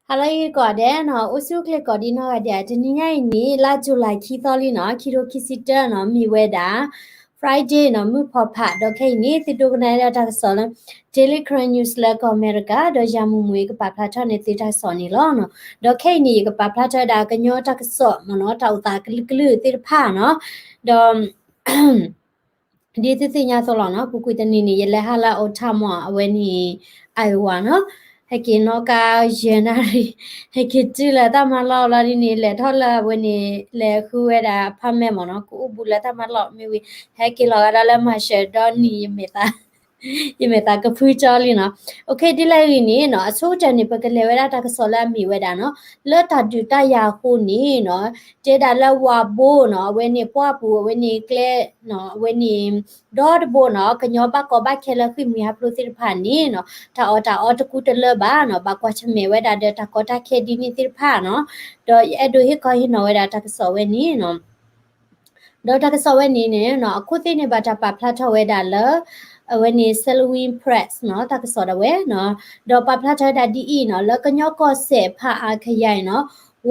ဟါလၢအဂ့ၤကိးဂၤဒဲးနီၤ, အိၣ်ဆူၣ်အိၣ်ချ့ကိးဒံနီၢ်ဂၤဒဲး, တနံၤညါအံၤန့ၣ် လါ July ခံသီလံနီၤ, ခံထိခံဆံတၢနီၤ, မ့ၢ်ဝဲဒၣ် Friday နီၤ, မုၢ်ဖီဖး, ဒီးခဲအံၤန့ၣ် သုဒိကနၣ်ဝဲဒၣ်တၢ်ကစီၣ်လၢ Daily Karen News လၢကီၢ်အမဲရကၤ, ဒီးယၤမုၢ်မုၢ် ယကပာ်ဖျါထီၣ်န့ၢ်သုတၢ်ကစီၣ်န့ၣ်လီၤ. ဒီးခဲအံၤန့ၣ် ယကပာ်ဖျါထီၣ်ဝဲဒၣ်ကညီတၢ်ကစီၣ်မ့ၢ်နီၤ, တၢ်အိၣ်သးကလုာ်ကလုာ်သ့ၣ်တဖၣ်နီၤ, ဒီး ဒ်သုသ့ၣ်ညါအသိးလီၤနီၤ, ပူၤကွံာ်တနံၤန့ၣ် ယလဲၤဟးလၢ Ottawa အဝဲန့ၣ် Iowa နီၤ, ဟဲက့ၤနီၣ်ကါယဲၢ်နၣ်ရံၣ်, ဟဲက့ၤတုၤလၢတၢ်မၤလီၢ်လီၤဒ်န့ၣ် လဲၤထီၣ်လၢအဝဲန့ၣ် လဲၤဃုဝဲဒၣ် apartment မ့ၢ်နီၤ, ကအိၣ်ဘူးလၢတၢ်မၤလီၢ်မ့ၢ်ဝံၤ ဟဲက့ၤလီၤဂာ်ဒီးလၢ Marshall ဒီနံၤ ယမဲာ်သးကဖုကၠီလံနီၤ. ဒ်လဲၣ်ဂ့ၤန့ၣ်နီၤ, အဆိကတၢၢ်န့ၣ် ပကလဲၤဝဲဒၣ်တၢ်ကစီၣ်လၢအမ့ၢ်ဝဲဒၣ်နီၤ, လၢတၢ်ဒုးတၢ်ယၤအဃိန့ၣ်နီၤ, တဲဒၣ်လၢဝၤဘိနီၤ, အဝဲန့ၣ်ပှၢ်ပူၤ အဝဲန့ၣ်ကျဲနီၤ, အဝဲန့ၣ် ဒီတဘိနီၤ, ကညီဘၣ်ကီဘၣ်ခဲလၢအဃ့ၢ်မှံဟးဖျိးသ့ၣ်တဖၣ်န့ၣ်နီၤ, တၢ်အီၣ်တၢ်အီတကူတလၢဘၣ်နီၤ, ဘၣ်ကွၢ်ဆၢၣ်မဲာ်ဝဲဒၣ်ဒီးတၢ်ကီတၢ်ခဲဒ်န့ၣ်သ့ၣ်တဖၣ်နီၤ, ဒီးယအဲၣ်ဒိးဟ့ၣ်ခီဟ့ၣ်နီၤဝဲဒၣ်တၢ်ကစီၣ်ဝဲန့ၣ်နီၤ ဒီးတၢ်ကစီၣ်ဝဲန့ၣ်န့ၣ်နီၤ, အခိၣ်သ့ၣ်န့ၣ် ဘၣ်တၢ်ပာ်ဖျါထီၣ်ဝဲဒၣ်လၢ အဝဲန့ၣ် Salween Press နီၤ, တၢ်ကစီၣ်ဒၣ်ဝဲနီၤ, ဒီးပာ်ဖျါထီၣ်ဝဲဒၣ်ဒ်အံၤနီၤ, လၢကညီကီၢ်စဲၣ်ဖးအါခယါအံၤနီၤ,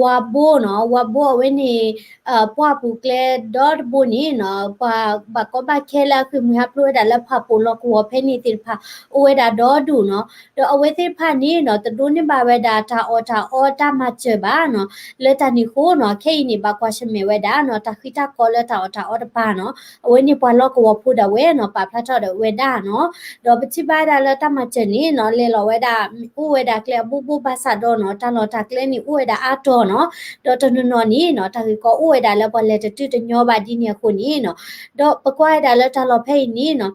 ဝၤဘိနီၤ, ဝၤဘိအဝဲန့ၣ် ပှၢ်ပူၤကျဲဒီတဘိန့ၣ်နီၤ, ပှၤဘၣ်ကီဘၣ်ခဲလၢအဃ့ၢ်မှံဟးဖျိးဝဲဒၣ်လၢဖၣ်ပိာ်လီၢ်ကဝီၤဖဲန့ၣ်သ့ၣ်တဖၣ် အိၣ်ဝဲဒၣ်ဒီဒူၣ်နီၤ, ဒီးအဝဲသ့ၣ်တဖၣ်န့ၣ်နီၤ, တဒိးန့ၢ်ဘၣ်ဝဲဒၣ်တၢ်အီၣ်တၢ်အီတၢ်မၤစၢၤဘၣ်နီၤ, လၢတၢ်န့ၣ်အဃိနီၤ, ခဲအံၤန့ၣ် ဘၣ်ကွၢ်ဆၢၣ်မဲာ်ဝဲဒၣ်နီၤ, တၢ်ဃံတၢ်ကီလၢတၢ်အီၣ်တၢ်အီတပၤနီၤ, အဝဲန့ၣ်ပှၤလီၢ်ကဝီၤဖိဒၣ်ဝဲနီၤ, ပာ်ဖျါထီၣ်ဒၣ်ဝဲဒၣ်နီၤ, ဒီးပထံၣ်ဘၣ်ဝဲဒၣ်လၢတၢ်မၤစၢၤန့ၣ်နီၤ, လဲၤလီၤဝဲဒၣ် အိၣ်ဝဲဒၣ်ကျဲအဘိဘိဘၣ်ဆၣ်ဒီးနီၤ, တၢ်လီၢ်တၢ်ကျဲန့ၣ်အိၣ်ဝဲဒၣ်အါတီၤနီၤ, ဒီးတနီၤနီၤန့ၣ်နီၤ, တၢ်ဂ့ၢ်ကီအိၣ်ဝဲဒၣ်လၢပှၤလဲၤတတုၤတညီဘၣ်ဒ်န့ၣ်အဃိန့ၣ်နီၤ, ဒီးပကွၢ်ဝဲဒၣ်လၢတၢ်လီၢ်ဖဲအံၤန့ၣ်နီၤ,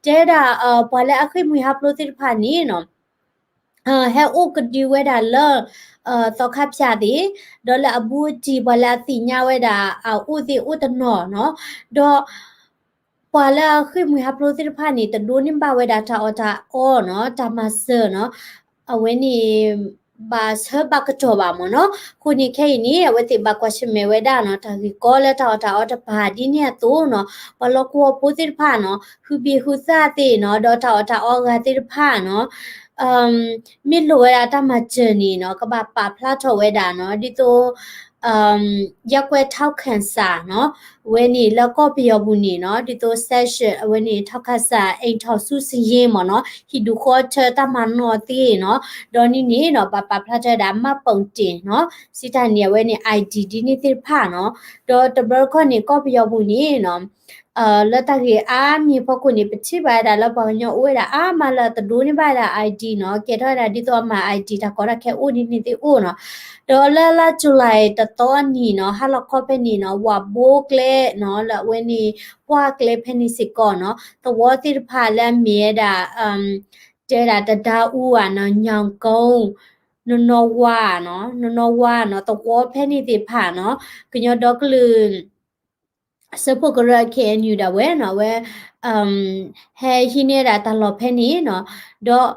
တဲဒၣ် ပှၤလၢအဃ့ၢ်မှံဟးဖျိးသ့ၣ်တဖၣ်န့ၣ်နီၤ ဟဲအိၣ်ကဒုဝဲဒၣ်လၢ သီခါဖၠၣ်သ့ၣ်, ဒီးလၢအဘူးအတံၢ်ပှၤလၢအသ့ၣ်ညါဝဲဒၣ်အအိၣ်သ့ၣ်အိၣ်တနီၤနီၤ, ဒီး ပှၤလၢအဃ့ၢ်မှံဟးဖျိးသ့ၣ်တဖၣ်န့ၣ် တဒိးန့ၢ်ဘၣ်ဝဲဒၣ်တၢ်အီၣ်တၢ်အီနီၤ, တၢ်မၤစၢၤနီၤ, အဝဲန့ၣ် ဘၣ်ဆၢဘၣ်ကတီၢ်ဘၣ်မ့ၢ်နီၤ, အဃိန့ၣ်ခဲအံၤန့ၣ် အဝဲသ့ၣ်ဘၣ်ကွၢ်ဆၢၣ်မဲာ်ဝဲဒၣ်နီၤ, တၢ်ဂ့ၢ်ကီလၢတၢ်အီၣ်တၢ်အီတပၤဒ်န့ၣ်အသိးနီၤ, ပှၤလီၢ်ကဝီၤဖိသ့ၣ်တဖၣ်နီၤ, ဟုဘ့ၣ်ဟုသၣ်သ့ၣ်နီၤ, ဒီးတၢ်အီၣ်တၢ်အီအဂၤသ့ၣ်တဖၣ်နီၤ မ့ၢ်လိၣ်ဝဲဒၣ်တၢ်မၤစၢၤန့ၣ်နီၤ, ကဘၣ်ပာ်ဖျါထီၣ်ဝဲဒၣ်နီၤ, ဒ်သိး ရပ်ကွက်ထောက်ခံစာနီၤ, အဝဲန့ၣ်လၢကီၢ်ပယီၤပူၤန့ၣ်နီၤ, ဒ်သိး section အဝဲန့ၣ် ထောက်ခံစာ အိမ်ထောင်စုစာရင်းမ့ၢ်နီၤ, ဟံၣ်ဒူၣ်ဃီထၢတၢ်မၤနီၣ်သ့ၣ်နီၤ, ဒီးန့ၣ်န့ၣ်နီၤ, ဘၣ်ပာ်ဖျါထီၣ်ဝဲဒၣ် မှတ်ပုံတင်နီၤ, စံးတၢ်န့ၣ် အဝဲန့ၣ် ID ဒ်န့ၣ်သ့ၣ်တဖၣ်နီၤ, ဒီးတဘျီတခီၣ်န့ၣ် ကီၢ်ပယီၤပူၤန့ၣ်နီၤ လၢတၢ်ဂ့ၢ်အါမံၤအဖီခိၣ်န့ၣ် ပထံၣ်ဘၣ်ဝဲဒၣ်လၢပှၤကညီအိၣ်ဝဲဒၣ်အါမးလၢတဒိးန့ၢ်ဘၣ်ဝဲဒၣ် ID နီၤ, ကဲထီၣ်ဝဲဒၣ်ဒ်သိးအမၤ ID တၢ်ကီတၢ်ခဲအိၣ်ဒ်န့ၣ်သ့ၣ်အိၣ်နီၤ, ဒီးလၢလါ July တသီအနံၤနီၤ, ဟါလီၤခီဖဲန့ၣ်နီၤ, ဝၤဘိကျဲနီၤ, လၢအဝဲန့ၣ် ပှၢ်ကျဲဖဲန့ၣ်စ့ၢ်ကီးနီၤ, သဝီသ့ၣ်တဖၣ်လၢအမ့ၢ်ဝဲဒၣ် တဲဒၣ်တဒါအူဧါနီၤ, ညောင်ကုန်း, နီၢ်နီၢ်ဝါနီၤ, နီၢ်နီၢ်ဝါနီၤ, သဝီဖဲန့ၣ်သ့ၣ်တဖၣ်နီၤ, ကညီဒီကလုာ် စၢဖှိၣ်ကရၢ KNU ဒၣ်ဝဲနီၤ, အဝဲ ဟဲဟံးန့ၢ်ဒၣ်တၢ်လီၢ်ဖဲန့ၣ်နီၤ, ဒီး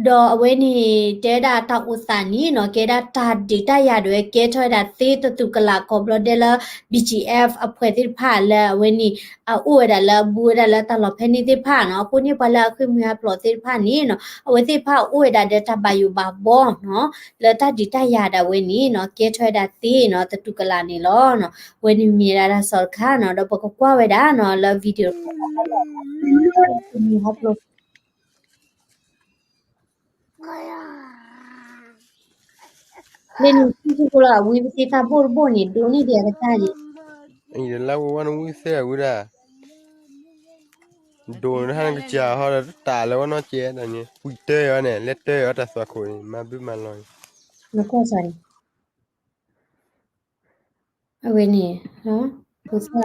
ဒီးအဝဲန့ၣ် တဲဒၣ်တၢ်အိၣ်သးန့ၣ်နီၤ, ကဲဒၣ်တၢ်ဒုးတၢ်ယၤဒၣ်ဝဲ ကဲထီၣ်ဝဲဒၣ်သ့တတူၢ်ကလာ် ကိးဘျီဒဲးလၢ BGF အဖွဲ့သ့ၣ်တဖၣ်လၢအဝဲန့ၣ် အအိၣ်ဝဲဒၣ်လၢအဘူးဝဲဒၣ်လၢတၢ်လီၢ်ဖဲန့ၣ်သ့ၣ်တဖၣ်နီၤ, အဃိန့ၣ် ပှၤလၢအဃ့ၢ်မှံဟးဖျိးသ့ၣ်တဖၣ်န့ၣ်နီၤ, အဝဲသ့ၣ်တဖၣ်အိၣ်ဝဲဒၣ်ဒီးတၢ်ဘၣ်ယိၣ်ဘၣ်ဘီနီၤ, လၢတၢ်ဒုးတၢ်ယၤဒၣ်ဝဲန့ၣ်နီၤ, ကဲထီၣ်ဝဲဒၣ်သ့နီၤ, တတူၢ်ကလာ်န့ၣ်လီၤ. အဝဲန့ၣ်မ့ၢ်ဒၣ်တၢ်ကစီၣ်တခါနီၤ, ဒီးပကကွၢ်ဝဲဒၣ်နီၤ, လၢ video တခါ လၢန့ၣ် ထံၣ်ကလီၤ ဝံပသ့သးဘိၣ်တဘိၣ်န့ၣ် ဒိးန့ၢ်ဒံးအကစၢ်ယံၤ, လၢဝဲဝဲနဝံသ့ၣ်ဝံဒၣ်, ဒိးန့ၢ်ဟါနကစၢ်ဟီဒီးတၢ်လၢဝဲနီၢ်ကဲဒီးန့ၣ် ပှံၤတၢ်အီၤန့ၣ် လဲၤတၢ်အီၤတၢ်သွၣ်ခိၣ်န့ၣ် မၤဘုမၤလီၤန့ၣ် အဝဲန့ၣ် ဖိသၣ်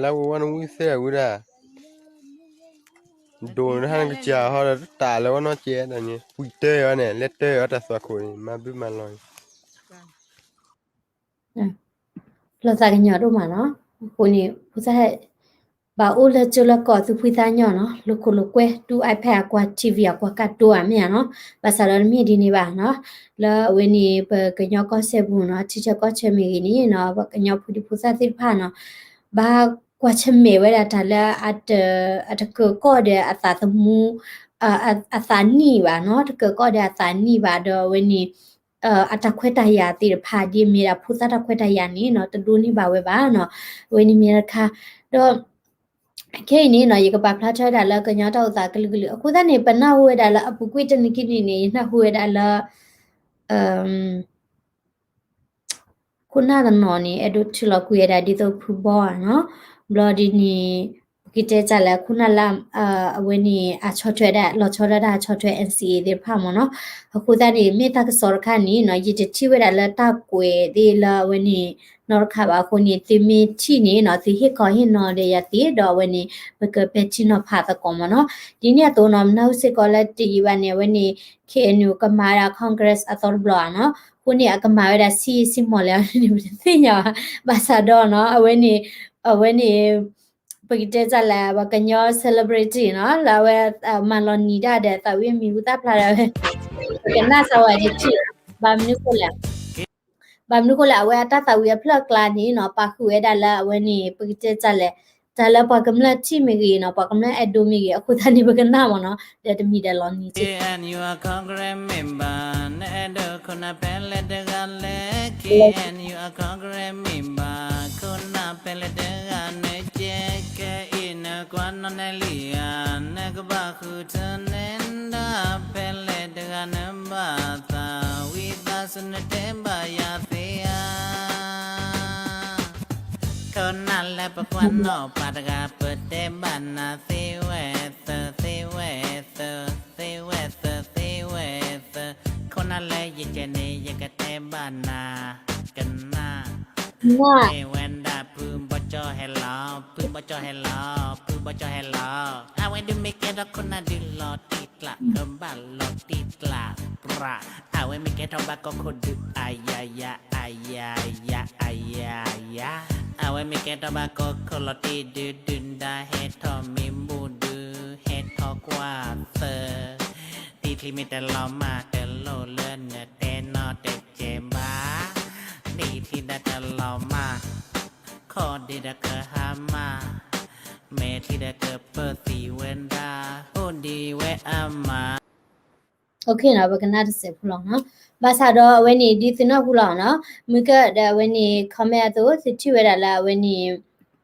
လၢဝဲဝဲနဝံသ့ၣ်ဝံဒၣ်, ဒိးန့ၢ်ဟါနကစၢ်ဟီဒီးတၢ်လၢဝဲနီၢ်ကဲဒီးန့ၣ် ပှံၤတၢ်အီၤန့ၣ် လဲၤတၢ်အီၤတၢ်သွၣ်ခိၣ်န့ၣ် မၤဘုမၤလီၤန့ၣ် လီၤသးကညီၤဒိၣ်မးနီၤ, အဃိန့ၣ် ဖိသၣ် ဘၣ်အိၣ်လၢကၠိလၢကီၢ်သူၣ်ဖှံသးညီနီၤ, လိာ်ခိၣ်လိာ်ကွဲ တူၢ် iPad အကွၢ် TV အကွၢ်ကတိၤဧါမ့ၢ်ဧါနီၤ, ဘၣ်ဆၣ်ဒီးတမ့ၢ်ဒ်န့ၣ်ဘၣ်နီၤ, လၢအဝဲန့ၣ် ပကညီကီၢ်စဲၣ်ပူၤနီၤ, ထံဆၢကီၢ်ဆၢမ့ၢ်ဂ့ၤန့ၣ်နီၤ, ပကညီဖိဒံဖိသၣ်သ့ၣ်တဖၣ်နီၤ, ဘၣ်ကွၢ်ဆၢၣ်မဲာ်ဝဲဒၣ်တၢ်လၢ အတကၢကီၢ်ဒီးအသးသမူ အသးနံၣ်ဘၣ်နီၤ, တကၢကီၣ်ဒီးအသးနံၣ်ဘၣ်ဒီးအဝဲန့ၣ် အတၢ်ခွဲးတၢ်ယာ်သ့ၣ်တဖၣ် ဒ်အမ့ၢ်ဒၣ်ဖိသၣ်တၢ်ခွဲးတၢ်ယာ်န့ၣ်နီၤ တဒိးန့ၢ်ဘၣ်ဝဲဘၣ်နီၤ. အဝဲန့ၣ်မ့ၢ်တခါ ဒီး ခဲအံၤန့ၣ်နီၤ ယကပာ်ဖျါထီၣ်ဝဲဒၣ်လၢကညီတၢ်အိၣ်သးကလုာ်ကလုာ် အဃိသတးန့ၣ် ပနၢ်ဟူဝဲဒၣ်လၢအပူၤကွံာ်တနံၤခံနံၤန့ၣ် ယနၢ်ဟူဝဲဒၣ်လၢ ခိၣ်နၢ်တနီၤန့ၣ် အဲၣ်ဒိးထုးလီၤကွံာ်ဝဲဒၣ်ဒ်သိးဖုဘီဧါနီၤ, ဘျီဒ်န့ၣ် ပကတဲတၢ်လၢခိၣ်နၢ်လၢ အဝဲန့ၣ် အဆီၣ်ထွဲဒၣ် လီၤဆီဒၣ်တၢ်ဆီၣ်ထွဲ NCA သ့ၣ်တဖၣ်မ့ၢ်နီၤ. အဃိသတးန့ၣ် မ့ၢ်တၢ်ကစီၣ်တခါန့ၣ်နီၤ ယတထံၣ်ဝဲဒၣ်လၢတၢ်ကွဲးသ့ၣ်လၢအဝဲန့ၣ် နီတခါဘၣ်အဃိန့ၣ် သုမ့ၢ်ထံၣ်န့ၣ်နီၤ သုဟ့ၣ်ခီဟ့ၣ်နီၤဒီးယၤသ့ဒီးအဝဲန့ၣ် ပကပဲာ်ထံနီၤဖးသကိးမ့ၢ်နီၤ. ဒ်န့ၣ်အသိးနီၤ မနၢ်ဟူစ့ၢ်ကီးလၢတယံာ်ဘၣ်န့ၣ် အဝဲန့ၣ် KNU ကမၤဝဲဒၣ် Congress အသီတဘျီဧါနီၤ. အဃိန့ၣ် အကမၤဝဲဒၣ်ဆံးဆံးမီၢ်လဲၣ်န့ၣ် ပတသ့ၣ်ညါဘၣ်. ဘၣ်ဆၣ်ဒီးနီၤ အဝဲန့ၣ် အဝဲန့ၣ် ပကတဲတၢ်လၢ ပှၤကညီ celebrity နီၤ လၢအဝဲ မၤလီၤနံၤတၢ်ဒီးသးဝံၣ်မံၤဟူသၣ်ဖျါဒီး ပကနၣ်စၢၤဝဲတထံၣ် ဘၣ်မနုၤဃိလဲၣ် ဘၣ်မနုၤဃိလဲၣ် အဝဲအတၢ်သးဝံၣ်အဖျၢၣ်အကျါန့ၣ်နီၤ ပာ်ဃုာ်ဝဲဒၣ်လၢအဝဲန့ၣ် ပကတဲတၢ်လဲၣ် တၢ်လၢပှၤကမျၢၢ်ထံၣ်မ့ၢ်ဂ့ၤနီၤ ပှၤကမျၢၢ်အဲၣ်ဒိးမ့ၢ်ဂ့ၤ အဃိသတးန့ၣ် ပကနၣ်မ့ၢ်နီၤ ဒီးတမံၤဒီးလီၤနံၤ KNU Congress member နအဲၣ်ဒိးခိၣ်နၢ်ဖဲလဲၣ်တဂၤလဲၣ် KNU Congress member ခိၣ်နၢ်ဖဲလဲၣ်တဂၤ နကဲကဲအံၤ နကွၢ်နီၣ်နဲလံဧါ နကဘၣ်ဃုထၢန့ၢ်ဒၣ် ဖဲလဲၣ်တဂၤနဘၣ်သး ဝံသးစူၤနတဲဘၣ်ယၤသ့ဧါ ခိၣ်နၢ်လၢပကွၢ်နီၣ်ပှၤတဂၤ ပတဲဘၣ်နၤသ့ဝဲသၢ သ့ဝဲသၢ သ့ဝဲသၢ သ့ဝဲသၢ ခိၣ်နၢ်လၢယကဲန့ၣ် ယကတဲဘၣ်နၤ ကနၣ် မ့ၢ်ဝဲဒၣ်ဖုဘီကၠီဟဲလီၤ ဖုဘီကၠီဟဲလီၤ ဖုဘီကၠီဟဲလီၤ အဝဲဒုးမ့ၢ်ကဲထီၣ်ခိၣ်နၢ်ဒုးလီၤတံၢ်ကျး ကဘၣ်လီၤတံၢ်ကျးပြး အဝဲမ့ၢ်ကဲထီၣ်ဘၣ်ကီၢ်ခိၣ်ဒုး အယၤယၤ အယၤယၤ အယၤယၤ အဝဲမ့ၢ်ကဲထီၣ်ဘၣ်ကီၢ်ခိၣ်လီၤတံၢ်ဒုး ဒုးဒါဟဲထီၣ်မ့ၢ်ဘူၣ်ဒုး ဟဲထီၣ်ကွၢ်သၢ တံၤချံမ့ၢ်တလီၤမၢ် တလိၣ်လၢနတဲနီတကဲဘၣ် တံၤချံဒီးကလီၤမၢ် ခီၣ်ဒ့ဒီးကဟါမၢ် မဲာ်ချံဒီးကပၢၢ်သံဝဲဒၣ် အိၣ်ဒံးဝဲအမါ ပကနၣ်တစဲးဖိလီၤနီၤ ဘၣ်ဆၣ်ဒီးအဝဲန့ၣ် ဒ်သုနၢ်ဟူလီၤနီၤ မုၢ်ကၢၣ်ဒီးအဝဲန့ၣ် comment အသိး သုထံၣ်ဝဲဒၣ်လၢအဝဲန့ၣ်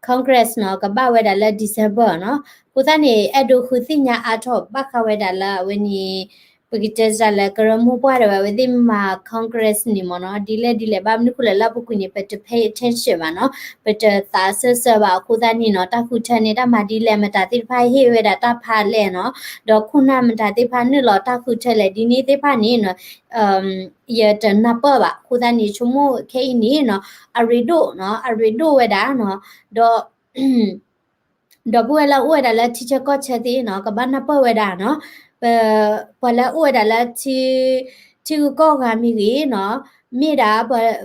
Congress နီၤ ကဘၣ်ဝဲဒၣ်လၢ December နီၤ အဃိသတးန့ၣ် အဲၣ်ဒိးဃုသ့ၣ်ညါအါထီၣ်ဘၣ်ဃးဝဲဒၣ်လၢအဝဲန့ၣ် ပကတဲစ့ၢ်လၢကရၢမိၢ်ပှၢ်ဒီးဝဲ အဝဲသ့ၣ်မၤ Congress န့ၣ်မ့ၢ်နီၤ ဒ်လဲၣ်ဒ်လဲၣ် ဘၣ်မနုၤဃိလဲၣ်လၢအပူၤကွံာ်န့ၣ် ပတ pay attention ဘၣ်နီၤ ပတသးစၢၢ်စၢၢ်ဘၣ် အဃိသတးန့ၣ်နီၤ တၢ်ဃုထၢန့ၣ် တၢ်မၤဒ်လဲၣ် မတၤသ့ၣ်တဖၣ်ဟ့ၣ်ဝဲဒၣ်တၢ်ဖးလဲၢ်နီၤ ဒီးခိၣ်နၢ်မတၤသ့ၣ်တဖၣ်နုာ်လီၤတၢ်ဃုထၢလဲၣ် ဒ်န့ၣ်သ့ၣ်တဖၣ်န့ၣ်နီၤ ယတနၢ်ပၢၢ်ဘၣ် အဃိသတးန့ၣ် ဆိကမိၣ်ခဲအံၤန့ၣ်နီၤ အရ့ဒိၣ်နီၤ အရ့ဒိၣ်ဝဲဒၣ်နီၤ ဒီး ဒီပုၢ်ဝဲၢ်လၢအအိၣ်ဝဲဒၣ်လၢထံဆၢကီၢ်ဆၢသ့ၣ်နီၤ ကဘၣ်နၢ်ပၢၢ်ဝဲဒၣ်နီၤ ပ ပှၤလၢအအိၣ်ဝဲဒၣ်လၢ ထံဂုၤကီၢ်ဂၤမ့ၢ်ဂ့ၤနီၤ မ့ၢ်ဒၣ်ပှၤ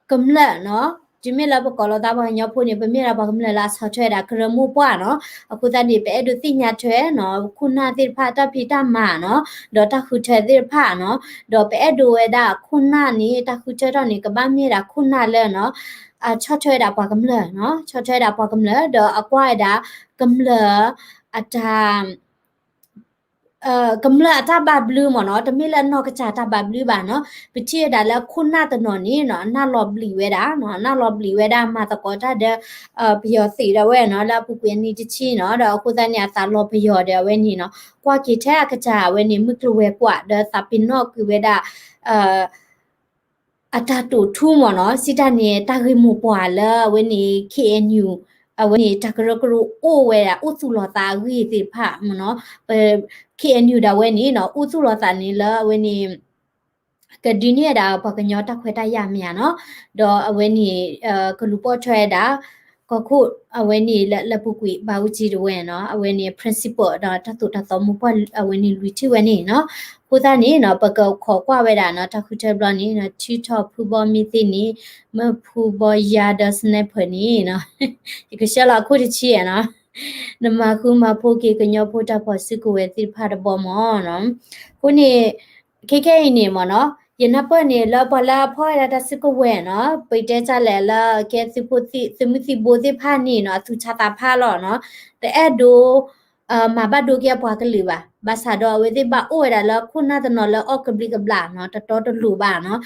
ကမျၢၢ်နီၤ တုၤမ့ၢ်လၢပကိးလီၤသးပှၤကညီဖိန့ၣ် ပမ့ၢ်ဒၣ်ပှၤကမျၢၢ်လၢအဆီၣ်ထွဲဒၣ်ကရၢမိၢ်ပှၢ်နီၤ အဃိသတးန့ၣ် ပအဲၣ်ဒိးသ့ၣ်ညါထွဲနီၤ ခိၣ်နၢ်သ့ၣ်တဖၣ်တၢ်ဖံးတၢ်မၤနီၤ ဒီးတၢ်ဃုထၢသ့ၣ်တဖၣ်နီၤ ဒီးပအဲၣ်ဒိးဝဲဒၣ်ခိၣ်နၢ်န့ၣ် တၢ်ဃုထၢထီၣ်န့ၣ် ကဘၣ်မ့ၢ်ဒၣ်ခိၣ်နၢ်လၢနီၤ အဆီၣ်ထွဲဝဲဒၣ်ပှၤကမျၢၢ်နီၤ ဆီၣ်ထွဲဝဲဒၣ်ပှၤကမျၢၢ် ဒီးအကွၢ်ဝဲဒၣ် ကမျၢၢ် အတၢ် ကမျၢၢ်အတၢ်ဘၣ်ဘျုးမ့ၢ်နီၤ တမ့ၢ်လၢအနီၢ်ကစၢ်တၢ်ဘၣ်ဘျုးဘၣ်နီၤ ပထံၣ်ဝဲဒၣ်လၢခိၣ်နၢ်တနီၤန့ၣ်နီၤ အနၢ်လီၤဘျံးဝဲဒၣ်နီၤ အနၢ်လီၤဘျံးဝဲဒၣ် မၤသကိးတၢ်ဒီး ပယီၤသ့ၣ်ဒၣ်ဝဲနီၤ လၢအပူၤကွံာ်အနံၣ်တဆံနီၤ ဒီးအဃိသတးန့ၣ် အသးလီၤပယီၤဒီးအဝဲန့ၣ်နီၤ ကွၢ်က့ၤထဲအကစၢ်အဝဲန့ၣ် မုၢ်ကျိၤဝဲၤကွာ် ဒီးသးပ့ၤနီၣ်ကွံာ်ဝဲဒၣ် အတၢ်တိာ်ထူမ့ၢ်နီၤ စံးတၢ်န့ၣ် တၢ်ဂ့ၢ်မိၢ်ပှၢ်လၢအဝဲန့ၣ် KNU အဝဲန့ၣ် တၢ်ကရၢကရိအိၣ်ဝဲဒၣ် အိၣ်သူၣ်လီၤသးအဂ့ၢ်သ့ၣ်တဖၣ်မ့ၢ်နီၤ ပ KNU ဒၣ်ဝဲန့ၣ်နီၤ အိၣ်သူၣ်လီၤသးန့ၣ်လၢအဝဲန့ၣ် ကဒုးန့ၢ်ဝဲဒၣ်ပှၤကညီတၢ်ခွဲးတၢ်ယာ်မ့ၢ်ဧါနီၤ ဒီးအဝဲန့ၣ် ကလူၤပိာ်ထွဲဝဲဒၣ် ကီၢ်ခိၣ်အဝဲန့ၣ်လၢပူၤကွံာ်ဘၣ်အူကၠံတဝဲနီၤ အဝဲန့ၣ် principle ဒီးတၢ်သိၣ်တၢ်သီမိၢ်ပှၢ်အဝဲန့ၣ်လွံၢ်ထံၣ်ဝဲန့ၣ်နီၤ အဃိသတးန့ၣ်နီၤ ပကခိးကွၢ်ဝဲဒၣ်နီၤ တၢ်ဃုထၢဘျီန့ၣ်နီၤ ထံထီၣ်ဖုဘီမ့ၢ်သ့ၣ်န့ၣ် မ့ၢ်ဖုဘီယါဒီး sniper န့ၣ်နီၤ ယကဆှၢလီၤအခိၣ်တဆံနီၤ နမၤဃူမၤဖိးက့ၤကညီဖိတၢ်ဖီၣ်စုကဝဲၤသ့ၣ်တဖၣ်တဘီမ့ၢ်နီၤ အဃိန့ၣ် ခဲခဲအံၤန့ၣ်မ့ၢ်နီၤ ယနၢ်ပၢၢ်န့ၣ် လၢပှၤလၢအဖီၣ်ဝဲဒၣ်တၢ်စုကဝဲၤနီၤ ပတဲတၢ်လဲၣ်လၢကဲသုးဖိသံၣ် သုးမုၢ်သံၣ်ဘိသ့ၣ်တဖၣ်န့ၣ်နီၤ အသူၣ်ဆါသးဖးလီၤနီၤ တအဲၣ်ဒိး မၤဘၣ်ဒိက့ၤအပှၤကလုာ်ဘၣ် ဘၣ်ဆၣ်ဒီးအဝဲသ့ၣ်ဘၣ်အိၣ်ဝဲဒၣ်လၢခိၣ်နၢ်တနီၤလၢအီၣ်ကဘျံးကဘျၣ်နီၤ တတီတလိၤဘၣ်နီၤ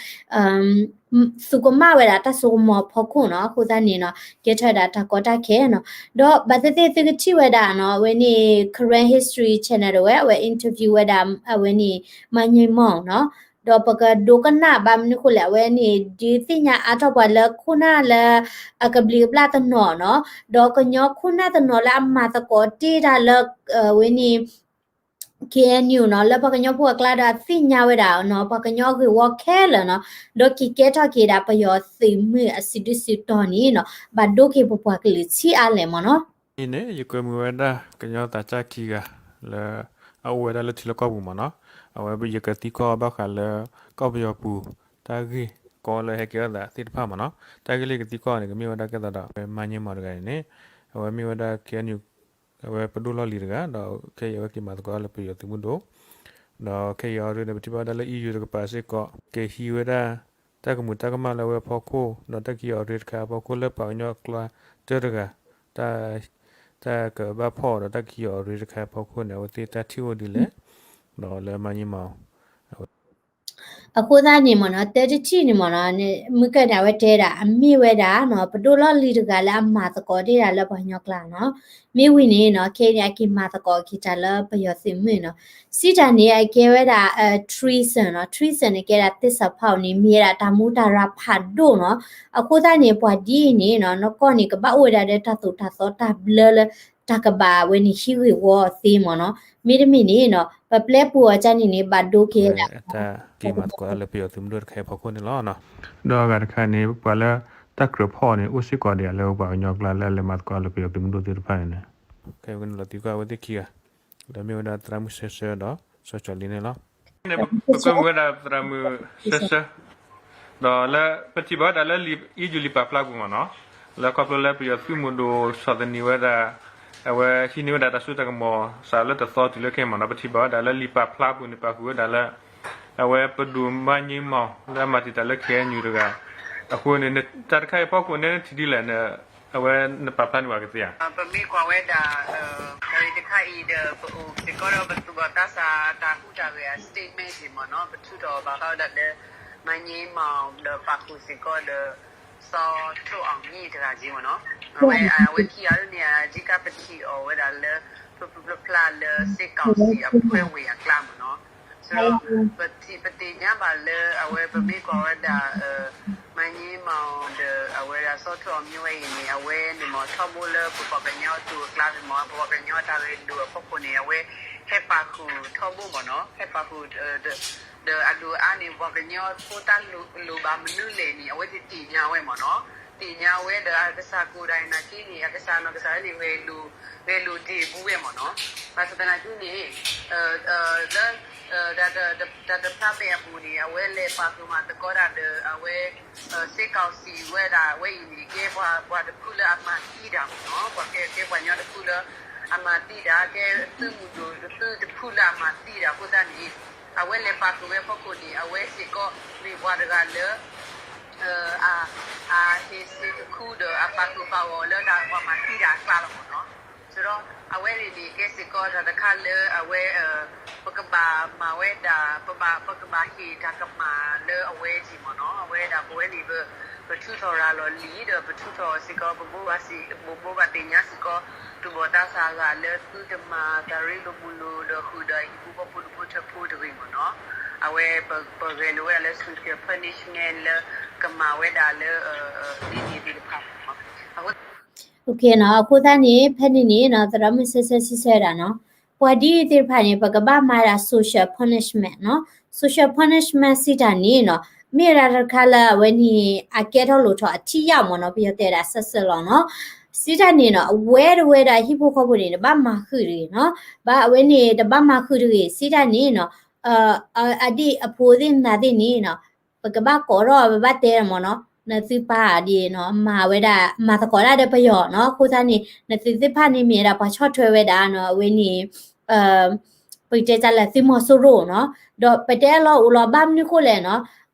သူကမၣ်ဝဲဒၣ်တၢ်စိကမီၤအဖီခိၣ်နီၤ အဃိသတးန့ၣ်နီၤ ကဲထီၣ်ဝဲဒၣ်တၢ်ကီတၢ်ခဲနီၤ ဒီးဘၣ်သ့ၣ်သ့ၣ်သုကထံၣ်ဝဲဒၣ်နီၤ အဝဲန့ၣ် Karen History Channel တဝဲ အဝဲ interview ဝဲဒၣ် အဝဲန့ၣ် မါညိမီၢ်နီၤ ဒီးပကဒိကနၣ်ဘၣ်မနုၤဃိလဲၣ် အဝဲန့ၣ် ဒုးသ့ၣ်ညါအါထီၣ်ပှၤလၢခိၣ်နၢ်လၢ အကဘျံးကဘျၣ်တနီၤနီၤ ဒီးကညီခိၣ်နၢ်တနီၤလၢအမၤသကိးတ့ၢ်တၢ်လၢ အဝဲန့ၣ် K N U နီၤ လၢပှၤကညီဖိအကျါဒီးအသ့ၣ်ညါဝဲဒၣ်နီၤ ပှၤကညီအဂ့ၢ်ဝီခဲလၢာ်နီၤ ဒီးက့ၤကဲထီၣ်က့ၤဒၣ်ပယီၤသုးမုၢ်အစုဒုစုတီၤန့ၣ်နီၤ ဘၣ်ဒိက့ၤပပှၤကလုာ်ဆံးအါလဲၣ်မ့ၢ်နီၤ အံၤန့ၣ် ယကွဲမုာ်ဝဲဒၣ်ကညီသးစၢ်ခံဂၤ လၢ အအိၣ်ဝဲဒၣ်လၢထံလၢကီၢ်ပူၤမ့ၢ်နီၤ အဝဲယကသံကွၢ်ဘၣ်ဃးလၢ ကီၢ်ပယီၤပူၤ တၢ်ဂ့ၢ်ကီလၢဟဲကဲထီၣ်သးသ့ၣ်တဖၣ်မ့ၢ်နီၤ တၢ်ဂ့ၢ်လၢယကသံကွၢ်အီၤန့ၣ် ကမ့ၢ်ဝဲဒၣ်ကဲသးဒီး မါညိမီၢ်တဂၤန့ၣ်န့ၣ် အဝဲမ့ၢ်ဝဲဒၣ် K N U အဝဲပဒိၣ်လီၢ်လံၤတဂၤ ဒီးခဲအံၤအဝဲက့ၤမၤသကိးလၢပယီၤသုးမုၢ်ဒိၣ် ဒီးခဲအံၤအီၤဒ်န့ၣ် ပထံၣ်ဘၣ်ဝဲဒၣ်လၢ E U တကပၤစ့ၢ်ကီး ကဟံးဝဲဒၣ် တၢ်ကမူးတၢ်ကမၣ်လၢအဝဲအဖီခိၣ် ဒီးတၢ်ကဟံးအီၤရ့တခါအဖီခိၣ်လၢပှၤကညီအကျါတၢတဂၤ တၢ်ကဘၣ်ဖီၣ်အီၤဒီးတၢ်ကဟံးအီၤရ့တခါအဖီခိၣ်န့ၣ် အဝဲသ့ၣ်တၢ်ထံၣ်အိၣ်ဒ်လဲၣ် ဒီးလၢမါညိမီၢ် အဃိသတးန့ၣ်မ့ၢ်နီၤ တၢ်တထံၣ်န့ၣ်မ့ၢ်နီၤ မုၢ်ကၢၢ်န့ၣ် အဝဲတဲဒၣ် အမ့ၢ်ဝဲဒၣ်နီၤ ပဒိၣ်လီၢ်လံၤတဂၤလၢအမၤသကိးတ့ၢ်ဒၣ်လၢပှၤကညီကျါနီၤ မ့ၢ်ဝံၤန့ၣ်နီၤ ခဲအံၤန့ၣ် အက့ၤမၤသကိးက့ၤတၢ်လၢပယီၤသုးမုၢ်နီၤ စံးတၢ်န့ၣ် အကဲဝဲဒၣ် treason နီၤ treason န့ၣ် ကဲဒၣ်သစ္စာဖောက်န့ၣ် မ့ၢ်ဝဲဒၣ်တၢ်မူးတၢ်ရၢ်ဖးဒိၣ်နီၤ အဃိသတးန့ၣ် ပှၤဒ်အံၤန့ၣ်နီၤ နီၢ်ကီၢ်န့ၣ် ကဘၣ်အိၣ်ဝဲဒၣ်ဒီးတၢ်သိၣ်တၢ်သီတၢ်ဘျၢလၢ တၢ်ကဘၣ်ဝဲန့ၣ်ဟံးဂ့ၢ်ဝီအီၤသ့မ့ၢ်နီၤ မ့တမ့ၢ်န့ၣ်နီၤ ပပျဲပူၤအီၤကန့ၣ်န့ၣ် ဘၣ်ဒိက့ၤဝဲဒၣ် တၢ်က့ၤမၤသကိးတၢ်လၢပယီၤသုးမုၢ်ဒိၣ်တခါအံၤအဖီခိၣ်န့ၣ်လီၤ. ဒီးအဂၤတခါန့ၣ် ပှၤလၢတၢ်ကြၢးဖီၣ်အီၤန့ၣ် အိၣ်စ့ၢ်ကီးဒံးဧါ လၢပှၤကညီကျါလၢအလဲၤမၤသကိးလၢပယီၤသုးမုၢ်ဒိၣ်သ့ၣ်တဖၣ်န့ၣ်န့ၣ် ခဲအံၤန့ၣ်လီၤသံကွၢ်အဝဲသ့ၣ်ခံဂၤ လၢမ့ၢ်ဝဲဒၣ်သရၣ်မုၣ်စဲဆၢဒီး စီၤကၠီၤလံန့ၣ်လီၤ. ပကွဲမုာ်ဝဲဒၣ်သရၣ်မုၣ်စဲဆၢ ဒီးလၢပထံၣ်ဘၣ်ဝဲဒၣ်လၢ အ့ယူၢ်လံာ်ပာ်ဖျါပူၤမ့ၢ်နီၤ လၢခီဖျိလၢပယီၤသုးမုၢ်ဒိၣ်ဆီၣ်သနံးဝဲဒၣ် အဝဲဟံးန့ၢ်ဝဲဒၣ်တၢ်စိတၢ်ကမီၤစးလၢတသီတုၤလၢခဲအံၤမ့ၢ်နီၤ ပထံၣ်ဘၣ်ဝဲဒၣ်လၢလံာ်ပာ်ဖျါပူၤန့ၣ် ပာ်ဃုာ်ဝဲဒၣ်လၢ အဝဲပဒိၣ်မါညိမီၢ် လၢအမၤတံာ်တာ်လၢ K N U တဂၤ အဃိန့ၣ် တၢ်တခါအံၤအဖီခိၣ်န့ၣ် နထံၣ်ဒ်လဲၣ်န့ၣ် အဝဲနပာ်ဖျါန့ၢ်ပှၤကသ့ဧါ. ပမ့ၢ်ကွၢ်ဝဲဒၣ် တၢ်ဂ့ၢ်တခါအံၤဒီး ပအိၣ်စ့ၢ်ကီးဒီးပသူၣ်ဘီၣ်သးစၢ်တၢ်ဟူးတၢ်ဂဲၤအ statement စ့ၢ်မ့ၢ်နီၤ ပထုးထီၣ်ဘၣ်ဃးဝဲဒၣ်လၢ မါညိမီၢ်ဒီးပာ်ဃုာ်စ့ၢ်ကီးဒီး စီၤထိၣ်အီၣ်မံၤတဂၤက့မ့ၢ်နီၤ အဝဲ အဝဲခံဂၤန့ၣ် အဓိကပထံၣ်အီၤဝဲဒၣ်လၢ ဖျိဖျိဖျါဖျါလၢ စစ်ကောင်စီအဖွဲ့ဝင်အကျါမ့ၢ်နီၤ ဆိုတော့ ပထံၣ် ပသ့ၣ်ညါဘၣ်လၢ အဝဲပမ့ၢ်ကွၢ်ဝဲဒၣ် မါညိမီၢ်ဒီး အဝဲဒၣ်စီၤထိၣ်အီၣ်မံၤဝဲအံၤန့ၣ် အဝဲန့ၣ်မ့ၢ်ထီဘိလၢပပှၤကညီအသိးအကျါန့ၣ်မ့ၢ် ပပှၤကညီတၢ်ဂဲၤလိာ်အဖီခိၣ်န့ၣ် အဝဲဟဲပာ်ဃုာ်ထီဘိမ့ၢ်နီၤ ဟဲပာ်ဃုာ် ဒီးအဒိၣ်အါန့ၣ် ပှၤကညီဖိတၢ်လိၣ်ဘၣ်မနုၤလဲၣ်န့ၣ် အဝဲသ့ၣ်သ့ၣ်ညါဝဲမ့ၢ်နီၤ သ့ၣ်ညါဝဲဒီးအကစၢ်ကိးဒၣ်အံၤနာ်က့န့ၣ် အကစၢ်နီၢ်ကစၢ်န့ၣ် ဂဲၤလိာ် ဂဲၤလိာ်ဒ့ၣ်ပူၤဝဲမ့ၢ်နီၤ ဘၣ်ဆၣ်သနာ်က့န့ၣ် လၢ တၢ်တဖျါမဲာ်အပူၤန့ၣ် အဝဲလဲၤပာ်ဃုာ်မၤသကိးတၢ်ဒီး အဝဲ စစ်ကောင်စီ ဝဲဒၣ်ဝဲအံၤန့ၣ် ကဲပှၤ ပှၤတဖုလၢအမၤသံတၢ်မ့ၢ်နီၤ ပှၤကဲ ကဲပှၤကညီတဖုလၢ အမၤသံတၢ် ကဲသုးမုၢ်ဒိၣ် သုးတဖုလၢအမၤသံတၢ်အဃိသတးန့ၣ် အဝဲလဲၤပာ်ဃုာ်ဝဲအဖီခိၣ်န့ၣ် အဝဲစ့ၢ်ကီးမ့ၢ်ပှၤတဂၤလၢ အ အဟ့ၣ်စ့တခူဒီး အပာ်ဃုာ်ပာ်ဂီၢ်လၢတၢ်ပှၤမၤသံတၢ်အကျါလီၤမ့ၢ်နီၤ ဆိုတော့ အဝဲန့ၣ်န့ၣ် ကဲစ့ၢ်ကီးတၢ်တခါလၢအဝဲ ပကဘၣ်မၤဝဲဒၣ် ပဘၣ် ပကဘၣ်ဟ့ၣ်တၢ်ကမၣ်လၢအဝဲက့မ့ၢ်နီၤ အဝဲဒၣ်ပဝဲန့ၣ် ပထုးထီၣ်ရၤလီၤလံာ်ဒီး ပထုးထီၣ်စ့ၢ်ကီး ပဘိးဘၣ်စ့ၢ် ပဘိးဘၣ်သ့ၣ်ညါစ့ၢ်ကီး သူၣ်ဘီၣ်သးစၢ်အဂၤလၢသုတမၤတၢ်ရ့လိာ်မုာ်လိာ်ဒီး ဃုာ်ဒီးဟံၣ်ဖိဃီဖိဒူဖိထၢဖိတဂ့ၤမ့ၢ်နီၤ အဝဲပဂဲၤလိာ်ဝဲဒၣ်လၢ social punishment လၢကမၤဝဲဒၣ်လၢ ဒ်န့ၣ်သ့ၣ်တဖၣ်မ့ၢ်နီၤ အဃိသတးန့ၣ် ဖဲန့ၣ်န့ၣ်နီၤ သရၣ်မုၣ်စဲဆၢစံးဆၢဝဲဒၣ်နီၤ ပှၤဒ်အံၤသ့ၣ်တဖၣ်န့ၣ် ပကဘၣ်မၤဒၣ် social punishment နီၤ social punishment စံးတၢ်န့ၣ်နီၤ မ့ၢ်ဝဲဒၣ်တခါလၢအဝဲန့ၣ် အကဲထီၣ်လိၣ်ထီၣ်အထံၣ်ယၢ်မ့ၢ်နီၤ ပယီၤတဲဒၣ် စၢၢ်စၢၢ်လီၤနီၤ စံးတၢ်န့ၣ်နီၤ အဝဲတဝဲဒီးဟံၣ်ဖိဃီဖိန့ၣ် တဘၣ်မၤဃုာ်တဂ့ၤနီၤ ဘၣ်အဝဲန့ၣ် တဘၣ်မၤဃုာ်တဂ့ၤ စံးတၢ်န့ၣ်နီၤ အဒ်အဖိသ့ၣ်နၤသ့ၣ်န့ၣ်နီၤ ပကဘၣ်ကိးထီၣ် ပဘၣ်တဲမ့ၢ်နီၤ နသုပၢ်ဒ်နီၤ မၤဝဲဒၣ် မၤသကိးတၢ်ဒီးပယီၤနီၤ အဃိသတးန့ၣ် နသုသ့ၣ်တဖၣ်န့ၣ်မ့ၢ်ဝဲဒၣ်ပှၤဆီၣ်ထွဲဝဲဒၣ်နီၤ အဝဲန့ၣ် ပကတဲတၢ်လၢသုးမီၤစိရိၤနီၤ ဒီးပတဲအလီၢ်အိၣ်လီၤ ဘၣ်မနုၤဃိလဲၣ်နီၤ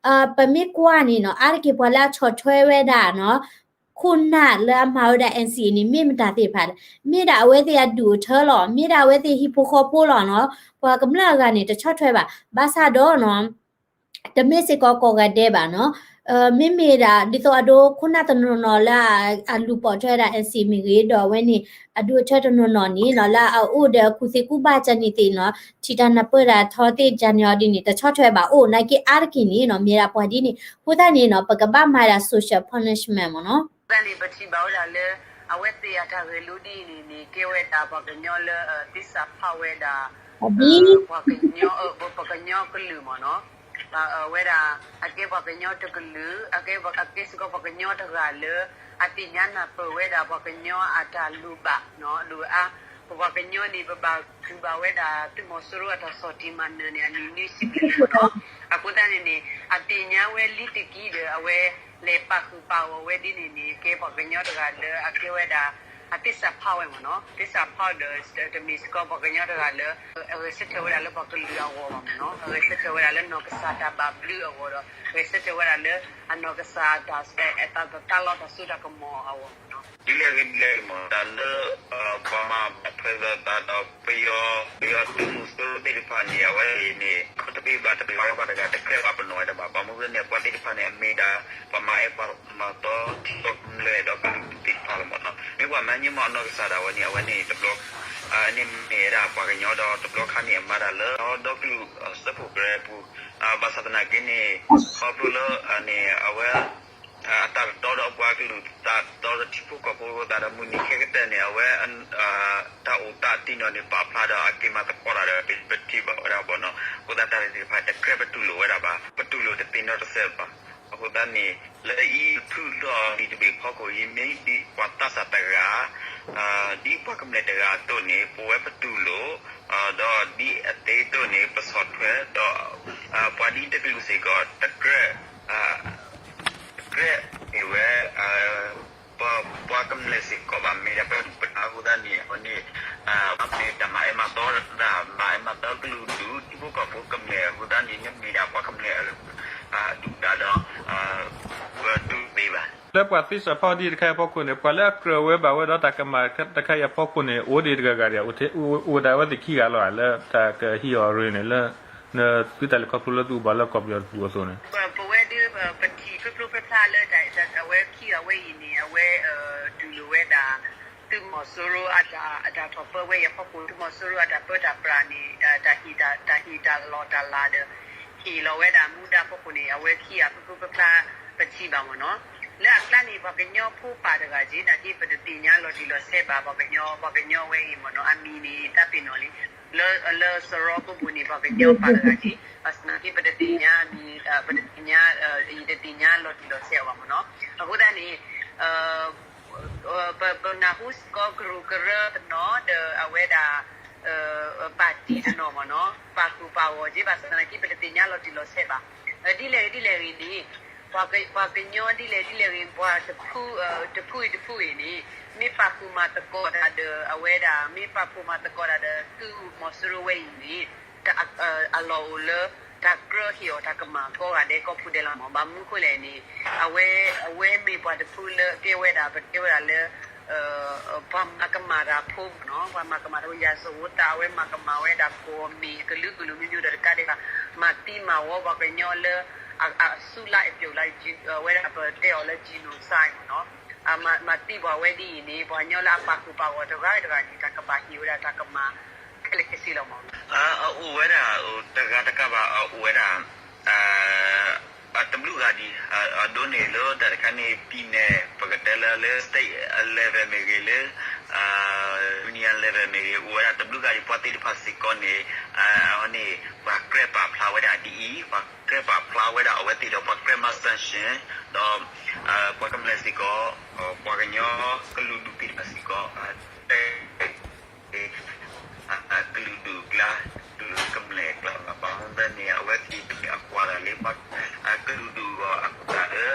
ပမ့ၢ်ကွၢ်န့ၣ်နီၤ အါတက့ၢ်ပှၤလၢအဆီၣ်ထွဲဝဲဒၣ်နီၤ ခိၣ်နၢ်လၢအမၤဝဲဒၣ် NCA န့ၣ် မ့ၢ်မတၤသ့ၣ်တဖၣ်လဲၣ်, မ့ၢ်ဒၣ်အဝဲသ့ၣ်အဒူၣ်အထၢလီၤ, မ့ၢ်ဒၣ်အဝဲသ့ၣ်ဟံၣ်ဖိဃီဖိလီၤနီၤ, ပှၤကမျၢၢ်အဂၤန့ၣ် တဆီၣ်ထွဲဘၣ်, ဘၣ်ဆၣ်ဒီးနီၤ တမ့ၢ်စ့ၢ်ကီးကိးဂၤဒဲးဘၣ်နီၤ, မ့မ့ၢ်ဒၣ် ဒ်သိးအဒိခိၣ်နၢ်တနီၤနီၤလၢအလူၤပိာ်ထွဲဝဲဒၣ် NCA မ့ၢ်ဂ့ၤ ဒီးအဝဲန့ၣ် အဒူၣ်အထၢတနီၤနီၤန့ၣ်နီၤ လၢအအိၣ်ဒီးအကူၣ်သ့ကူၣ်ဘၣ်ကန့ၣ်သ့ၣ်နီၤ ထံၣ်တၢ်နၢ်ပၢၢ်တၢ်ထီသ့ၣ်ကန့ၣ်အီၤဒ်န့ၣ် တဆီၣ်ထွဲဘၣ်အိၣ် နာ်က့အါတက့ၢ်န့ၣ်နီၤ မ့ၢ်ဒၣ်ပှၤဒ်န့ၣ် အဃိသတးန့ၣ်နီၤ ပကဘၣ်မၤဒၣ် social punishment မ့ၢ်နီၤ တၢ်န့ၣ်ပထံၣ်ဘၣ်ဝဲဒၣ်လၢ အဝဲသ့ၣ်အတၢ်ဂဲၤလိဒ်အံၤန့ၣ်န့ၣ် ကဲဝဲဒၣ်ပှၤကညီလၢသ့ၣ်စးဖီၣ်ဝဲဒၣ် ပှၤကညီ ပှၤကညီကလုာ်မ့ၢ်နီၤ, ဝဲဒၣ် အကဲပှၤကညီတကလုာ် အကဲ အကဲစ့ၢ်ကီးပှၤကညီတဂၤလၢ အသ့ၣ်ညါနၢ်ပၢၢ်ဝဲဒၣ်ပှၤကညီအတၢ်လိၣ်ဘၣ်နီၤ အဒိၣ်အါ, ပပှၤကညီန့ၣ် ပဘၣ်ထုးဘၣ်ဝဲဒၣ် သုးမီၤစိရိၤအတၢ်ဆီၣ်တံၢ်မၤနၢၤန့ၣ် အနံၣ်နွံဆံဘျဲၣ်လံမ့ၢ်နီၤ, အဃိသတးန့ၣ်န့ၣ် အသ့ၣ်ညါဝဲလံတက့ၢ်ဒီး အဝဲလဲၤပာ်ဃုာ်ပာ်ဂီၤဝဲဒ်န့ၣ်န့ၣ် ကဲပှၤကညီတဂၤလၢအကဲဝဲဒၣ် အသ့ၣ်စးဖီၣ်ဝဲမ့ၢ်နီၤ, သ့ၣ်စးဖီၣ်ဒီး တမ့ၢ်စ့ၢ်ကီးပှၤကညီတဂၤလၢ အဂဲၤဆၢထၢၣ်ဝဲဒၣ်လၢပှၤကလုာ်အဂီၢ်ဘၣ်မ့ၢ်နီၤ, အဂဲၤဆၢထၢၣ်ဝဲဒၣ်လၢနီၢ်ကစၢ်တၢ်ဘၣ်ဘျုးအဂီၢ်ဒီး ဂဲၤဆၢထၢၣ်ဝဲဒၣ်လၢ အနီၢ်ကစၢ်တၢ် တၢ်လီၢ်တၢ်စိတၢ်ကမီၤအဂီၢ်မ့ၢ်နီၤ, ဒ်လဲၣ်ဂ့ၤဒ်လဲၣ်ဂ့ၤမ့ၢ် တၢ်လၢ ပှၤမၤဘၣ်ထွဲလိာ်သးဒီးပယီၤ ပယီၤသုးမီၤစိရိၤသ့ၣ်တဖၣ်န့ၣ် အဝဲအံၤန့ၣ် တဘ့ၣ်ဘၣ်တဘ့ၣ်ဘၣ်တဂၤတကြၢးဘၣ်ပနီၣ်ဝဲဒၣ်ဘၣ်, ဘၣ်မနုၤဃိန့ၣ် ပှၤသ့ၣ်တဖၣ်န့ၣ် အမ့ၢ်ဒၣ် ပှၤမၤအဲၣ်ပှၤမၤသီ ထံကီၢ်ကမျၢၢ်ဒီးကလုာ်ဒူၣ်သ့ၣ်တဖၣ်လီၤမ့ၢ်နီၤ, မ့ၢ်ပှၤမၤန့ၢ်မ့ၢ်အနီၢ်ကစၢ်ဒၣ်ဝဲန့ၣ် အဝဲန့ၣ်တဘျီ န့ၣ်မ့ၢ်ဝဲဒၣ်ပှၤကညီဒီးတဘျီခါန့ၣ် အမၤတၢ်လၢ ဒီကလုာ်စၢဖှိၣ်ကရၢပူၤ, ဘၣ်ဆၣ်သနာ်က့န့ၣ် ခီဖျိလၢန့ၣ် အဝဲ အတၢ်ကတီဒီးပှၤကလုာ် တၢ်ကတီဒီးထံဖိကီၢ်ဖိသးဒီးမုၢ်နံၤခဲကတၢၢ်န့ၣ် အဝဲ တၢ်အိၣ်သးတ့ၢ်နီၣ်န့ၣ် ပာ်ဖျါဒီးအက့ၤမၤသကိးတၢ်ဒီး ပထံၣ်ဘၣ်ဝဲဒၣ်ဘၣ်နီၤ, အဃိသတးတၢ်သ့ၣ်တဖၣ်တကြၢးပတူၢ်လိာ်ဝဲဒၣ်ဘၣ်, ပတူၢ်လိာ်တသ့နီတစဲးဘၣ်, အဃိသတးန့ၣ် လၢအံၤပထူၣ်လီၤဒံးတဘ့ၣ်ဖီခိၣ်အံၤ မ့ၢ်ဒ်ပှၤသးစၢ်တဂၤ ဒ်ပှၤကမျၢၢ်တဂၤအသိးန့ၣ် ပဝဲပတူၢ်လိာ် ဒီးဒ်အသ့အသိးန့ၣ် ပဆီၣ်ထွဲ ဒီး ပှၤဒ်တကလုာ်စ့ၢ်ကီး တကြၢး တကြၢးမ့ၢ်ဝဲ ပပှၤကမျၢၢ်စ့ၢ်ကီးဘၣ် မ့ၢ်ဒၣ်ပဒုၣ်ပဒါအဃိသတးန့ၣ် အဝဲန့ၣ် မ့ၢ်တၢ်မၤအဲၣ်မၤသီတၢ် မၤအဲၣ်မၤသီကလုာ်ဒူၣ် ထံဖိကီၢ်ဖိကမျၢၢ်အဃိသတးန့ၣ် မ့ၢ်ဒၣ်ပှၤကမျၢၢ် ဒုၣ်ဒါဒီး ပတူၢ်သ့ဘၣ်. လၢပှၤသ့ၣ်စးဖီၣ်ဒ်တခါအံၤအဖီခိၣ်န့ၣ် ပှၤလၢအကြၢးဝဲဘၣ်ဝဲဒီးတၢ်ကမၣ်တခါအံၤအဖီခိၣ်န့ၣ် အိၣ်ဒံးတဂၤဂၤဒံး အိၣ်ဒၣ်ဝဲသ့ၣ်ခံဂၤလီၤဧါ လၢတၢ်ကဟံးအီၤရ့န့ၣ် လၢ နသုတၢ်လဲၤခီဖျိလၢသုအိၣ်ဘၣ်လၢကီၢ်ပယီၤတပူၤအသိးန့ၣ် ပဝဲဒၣ် ပထံၣ်ဖျိဖျိဖျါဖျါလၢ အဝဲခံဂၤဝဲအံၤန့ၣ် အဝဲ တူၢ်လိာ်ဝဲဒၣ် သုးမီၤစိရိၤအတၢ် အတၢ်ထီၣ်ပၢဝဲအံၤအဖီခိၣ် သုးမီၤစိရိၤအတၢ်ပၢတၢ်ပြးန့ၣ် တၢ်ဟ့ၣ်တၢ်လီၢ်တၢ်လၤဒီး ဟ့ၣ်လီၤဝဲဒၣ်မူဒါအဖီခိၣ်န့ၣ် အဝဲခံဂၤဖျိဖျိဖျါဖျါ ပထံၣ်ဘၣ်မ့ၢ်နီၤ လၢအကျါန့ၣ် ပှၤကညီဖိပၢ်တဂၤက့ နာ်က့ပတသ့ၣ်ညါလီၤတံၢ်လီၤဆဲးဘၣ် ပှၤကညီ ပှၤကညီဝဲအံၤမ့ၢ်နီၤ အမံၤန့ၣ် တၢ်ပ့ၤနီၣ်လံ လၢ လၢစရီကိးပူၤန့ၣ် ပှၤကညီပၢ်တဂၤက့ ဘၣ်ဆၣ်သနာ်က့ ပတသ့ၣ်ညါအမံၤ ပတသ့ၣ်ညါ ယတသ့ၣ်ညါလီၤတံၢ်လီၤဆဲးအီၤဘၣ်မ့ၢ်နီၤ အဃိသတးန့ၣ် ပနၢ်ဟူစ့ၢ်ကီးကရူၢ်ကရၢတနီၤဒီးအဝဲဒၣ် ပၣ်တံၣ်တနီၤမ့ၢ်နီၤ ပာ်ဃုာ်ပာ်ဂီၤက့ ဘၣ်ဆၣ်သနာ်က့ ပတသ့ၣ်ညါလီၤတံၢ်လီၤဆဲးဘၣ် ဒ်လဲၣ်ဂ့ၤဒ်လဲၣ်ဂ့ၤန့ၣ် ပှၤကညီဒ်လဲၣ်ဒ်လဲၣ်ဂ့ၤ ပှၤတဖု တဖုအံၤတဖုအံၤန့ၣ် မ့ၢ်ပာ်ဃုာ်မၤသကိးတၢ်ဒီးအဝဲဒၣ် မ့ၢ်ပာ်ဃုာ်မၤသကိးတၢ်ဒီးသုးမီၤစိရိၤဝဲအံၤန့ၣ် အလီၢ်အိၣ်လၢ တၢ်ကြၢးဟ့ၣ်အီၤတၢ်ကမၣ်ကိးဂၤဒဲးကိးဖုဒဲးလီၤမ့ၢ် ဘၣ်မနုၤဃိလဲၣ်န့ၣ် အဝဲ အဝဲမ့ၢ်ပှၤတဖုလၢကဲဝဲဒၣ် ပတဲဝဲဒၣ်လၢ ပှၤမၤကမၣ်တၢ်ဖိမ့ၢ်နီၤ ပှၤမၤကမၣ်တၢ်ဖိ ရာဇဝတ်သား အဝဲမၤကမၣ်ဝဲဒၣ် ကိးမံၤကလုာ်ကလုာ်မံၤမံၤဒီးတကးဒံးဘၣ် မၤသံမၤဝီပှၤကညီလၢ အစုလိုက်အပြုံလိုက် ဝဲဒၣ်ပတဲအီၤလၢ genocide မ့ၢ်နီၤ မၤသံပှၤဝဲဒ်အံၤန့ၣ် ပှၤကညီလၢအပာ်ဃုာ်ပာ်ဂီၤတဂၤတဂၤန့ၣ် တၢ်ကဘၣ်ဟ့ၣ်ဝဲဒၣ်တၢ်ကမၣ် ခဲလၢာ်ခဲဆ့လီၤမ့ၢ်နီၤ အအိၣ်ဝဲဒၣ် တဂၤတကးဘၣ် အအိၣ်ဝဲဒၣ် တဘျုးဂၤဒံး အဒိန့ၣ်လၢတၢ်တခါန့ၣ် ပြည်နယ် ပကတဲလၢလၢ state level မ့ၢ်ဂ့ၤလၢ union level မ့ၢ်ဂ့ၤ အိၣ်ဝဲဒၣ်တဘျုးဂၤဒံး ပှၤသ့ၣ်တဖၣ်စ့ၢ်ကီးန့ၣ် အန့ၣ် ပှၤကြၢးပာ်ဖျါဝဲဒၣ်ဒ်အံၤ ပှၤကြၢးပာ်ဖျါဝဲဒၣ်အဝဲသ့ၣ်ဒီး ပှၤကြၢးမၤ sanction ဒီး ပှၤကမျၢၢ်စ့ၢ်ကီး ပှၤကညီကလုာ်ဒူၣ်သ့ၣ်တဖၣ်စ့ၢ်ကီး တဲ ကလုာ်ဒူၣ်အကျါ ကမျၢၢ်အကျါဘၣ် ဘၣ်မနုၤန့ၣ် အဝဲသ့ၣ်အကွၢ်တၢ်လၢ ကလုာ်ဒူၣ်အဂီၢ်အကွၢ်တၢ်လၢ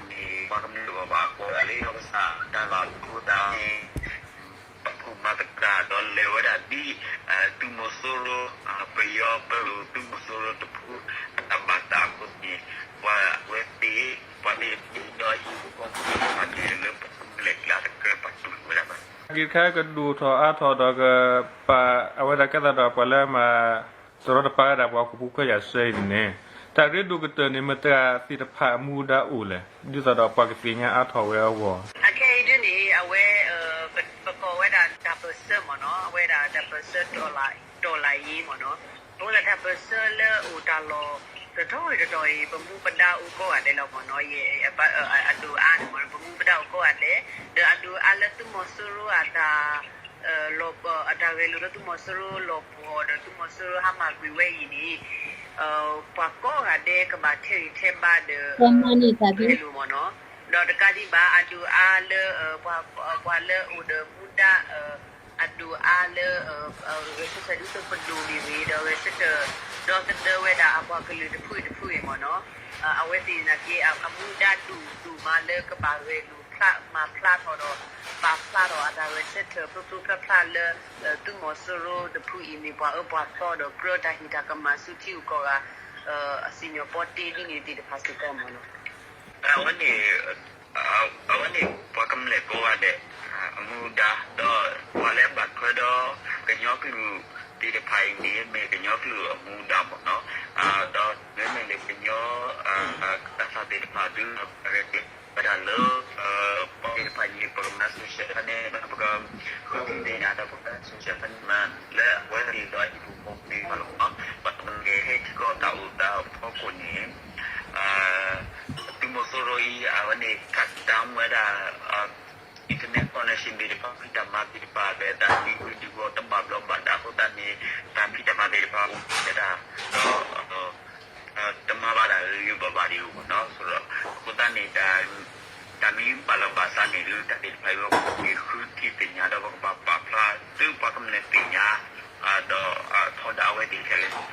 မ့ၢ်ပှၤကမျၢၢ်အဂီၢ်ဘၣ် အကွၢ်တၢ်လၢ နီၢ်ကစၢ်တၢ်လီၢ်တၢ်ကျဲန့ၣ် ပာ်ဖှိၣ်မၤသကိးတၢ်ဒီးလဲၤဝဲဒၣ်ဒ် သုးမီၤစိရိၤ ပယီၤပလူၤ သုးမီၤစိရိၤတဖု အတၢ်ဘၣ်သးအဃိန့ၣ် ပှၤအဝဲသ့ၣ် ပှၤသ့ၣ်တဖၣ်ဒီးဟံၣ်ဖိဃီဖိသ့ၣ်တဖၣ်န့ၣ်လၢ က့ၤတခါကဒိၣ်ထီၣ်အါထီၣ်ဒီးကပာ်အဝဲဒၣ်ကဲသးဒီးပှၤလၢမၤ တရီတပါဝဲဒၣ်ပှၤဟီၣ်ခိၣ်ဖိခွဲးယာ်စၢအံၤန့ၣ်န့ၣ်, တၢ်ရ့ဒိၣ်ကတၢၢ်န့ၣ် မတဂၤသ့ၣ်တဖၣ်အမူဒါအိၣ်လဲၣ်, ဒ်သိးဒီးပှၤကသ့ၣ်ညါအါထီၣ်ဝဲအဂီၢ်. အခဲအံၤဒ်န့ၣ် အဝဲ ပကိးဝဲဒၣ်တၢ်ပၢၢ်ဆၢမ့ၢ်နီၤ, အဝဲဒၣ်တၢ်ပၢၢ်ဆၢ တီၢ်လၢ်ယ့မ့ၢ်နီၤ. အဃိသတးတၢ်ပၢၢ်ဆၢလၢအိၣ်တၢ်လီၢ်တတီၤတတီၤအံၤ ပမူပဒါအိၣ်ကိးဂၤဒဲးလီၤမ့ၢ်နီၤ. ယ အဒိၣ်အါန့ၣ်မ့ၢ် ပမူပဒါအိၣ်ကိးဂၤဒဲး, ဒီးအဒိၣ်အါလၢသုးမီၤစိရိၤအတၢ် လီၤပ အတၢ်ဂဲၤလိာ်လၢသုးမီၤစိရိၤလီၤပှီၢ်ဒီးသုးမီၤစိရိၤဟါမၢ်ကွံာ်ဝဲအံၤန့ၣ်, ပှၤကိးဂၤဒဲးကဘၣ်ထဲဂံၢ်ထဲဘါဒီး ဂဲၤလိာ်မ့ၢ်နီၤ. ဒီးတကးဒံးဘၣ် အဒိၣ်အါလၢ ပှၤလၢအိၣ်ဒီးမူဒါ အဒိၣ်အါလၢ ဂဲၤဆၢထၢၣ်ဒ်သိးပဒိၣ်န့ၣ်ဂ့ၤ ဒီးဂဲၤဆၢထၢၣ် ဒီသဒၢဝဲဒၣ်အပှၤကလုာ်တဖုအံၤတဖုအံၤမ့ၢ်နီၤ. အဝဲသ့ၣ်နာ်က့ အမူဒါဒိၣ်ဒိၣ်မးလၢကဘၣ်ဂဲၤလိာ်ဖျါ မၤဖျါထီၣ်ဒီး ပာ်ဖျါထီၣ်အတၢ်ဂဲၤဆၢထၢၣ်ဖျိဖျိဖျါဖျါလၢ သုးမီၤစိရိၤတဖုအံၤန့ၣ် ပှၤအၢပှၤသီဒီးကြၢးတၢ်ဟ့ၣ်တၢ်ကမၣ်ဆူထံဂုၤကီၢ်ဂၤ အစံၣ်ညီၣ်ပီတ့ဒ်န့ၣ်သ့ၣ်တဖၣ်စ့ၢ်ကီးမ့ၢ်နီၤ. အဝဲန့ၣ် အဝဲန့ၣ် ပှၤကမျၢၢ်ကိးဂၤဒဲး အမူဒါ ဒီးပှၤလၢအဘၣ်ထွဲဒီးကညီကလုာ်သ့ၣ်တဖၣ်အံၤန့ၣ် မ့ၢ်ကညီကလုာ်အမူဒါမ့ၢ်နီၤ. ဒီးမ့မ့ၢ်လၢကညီ တၢ်သးသ့ၣ်တဖၣ်ဒုး ပကတဲဝဲဒၣ်လၢ ပှၤသ့ၣ်တဖၣ်န့ၣ် ပကမၤ social ဖဲန့ၣ် ပကဃုသ့ၣ်ညါဒီးပက social ဖဲန့ၣ်မး လၢအဝဲသ့ၣ်ဒီးဟံၣ်ဖိဃီဖိသ့ၣ်တဖၣ်လီၤမ့ၢ်နီၤ. ပှၤတနီၤန့ၣ် ဟဲထံကီၢ်တၢ်အိၣ်သးအဖီခိၣ်န့ၣ် သုးမီၤစိရိၤအံၤ အဝဲန့ၣ် cut down ဝဲဒၣ် internet connection သ့ၣ်တဖၣ် ဖံးတၢ်မၤသ့ၣ်တဖၣ် ဒီးတၢ်သံကွံာ်ဒုးဂီၢ်တဘၣ်ဘျီဘၣ်ဒါအဃိသတးန့ၣ် တၢ်ဖံးတၢ်မၤသ့ၣ်တဖၣ်အိၣ်ဝဲဒၣ် ဒီး တမၤဘၣ်တၢ်ဂ့ၤဂ့ၤဘၣ်ဘၣ်ဒံးအဂီၢ်မ့ၢ်နီၤ. အဃိသတးန့ၣ် တၢ်မ့ၢ်ဘၣ်လီၤဘၣ်စးန့ၣ် လၢတၢ်သ့ၣ်တဖၣ်အံၤ ပကဃုထံသ့ၣ်ညါဒီးပကဘၣ်ပာ်ဖျါ သုပှၤကမျၢၢ်သ့ၣ်ညါ ဒီးထီဒါအဝဲသ့ၣ်ခဲလၢာ်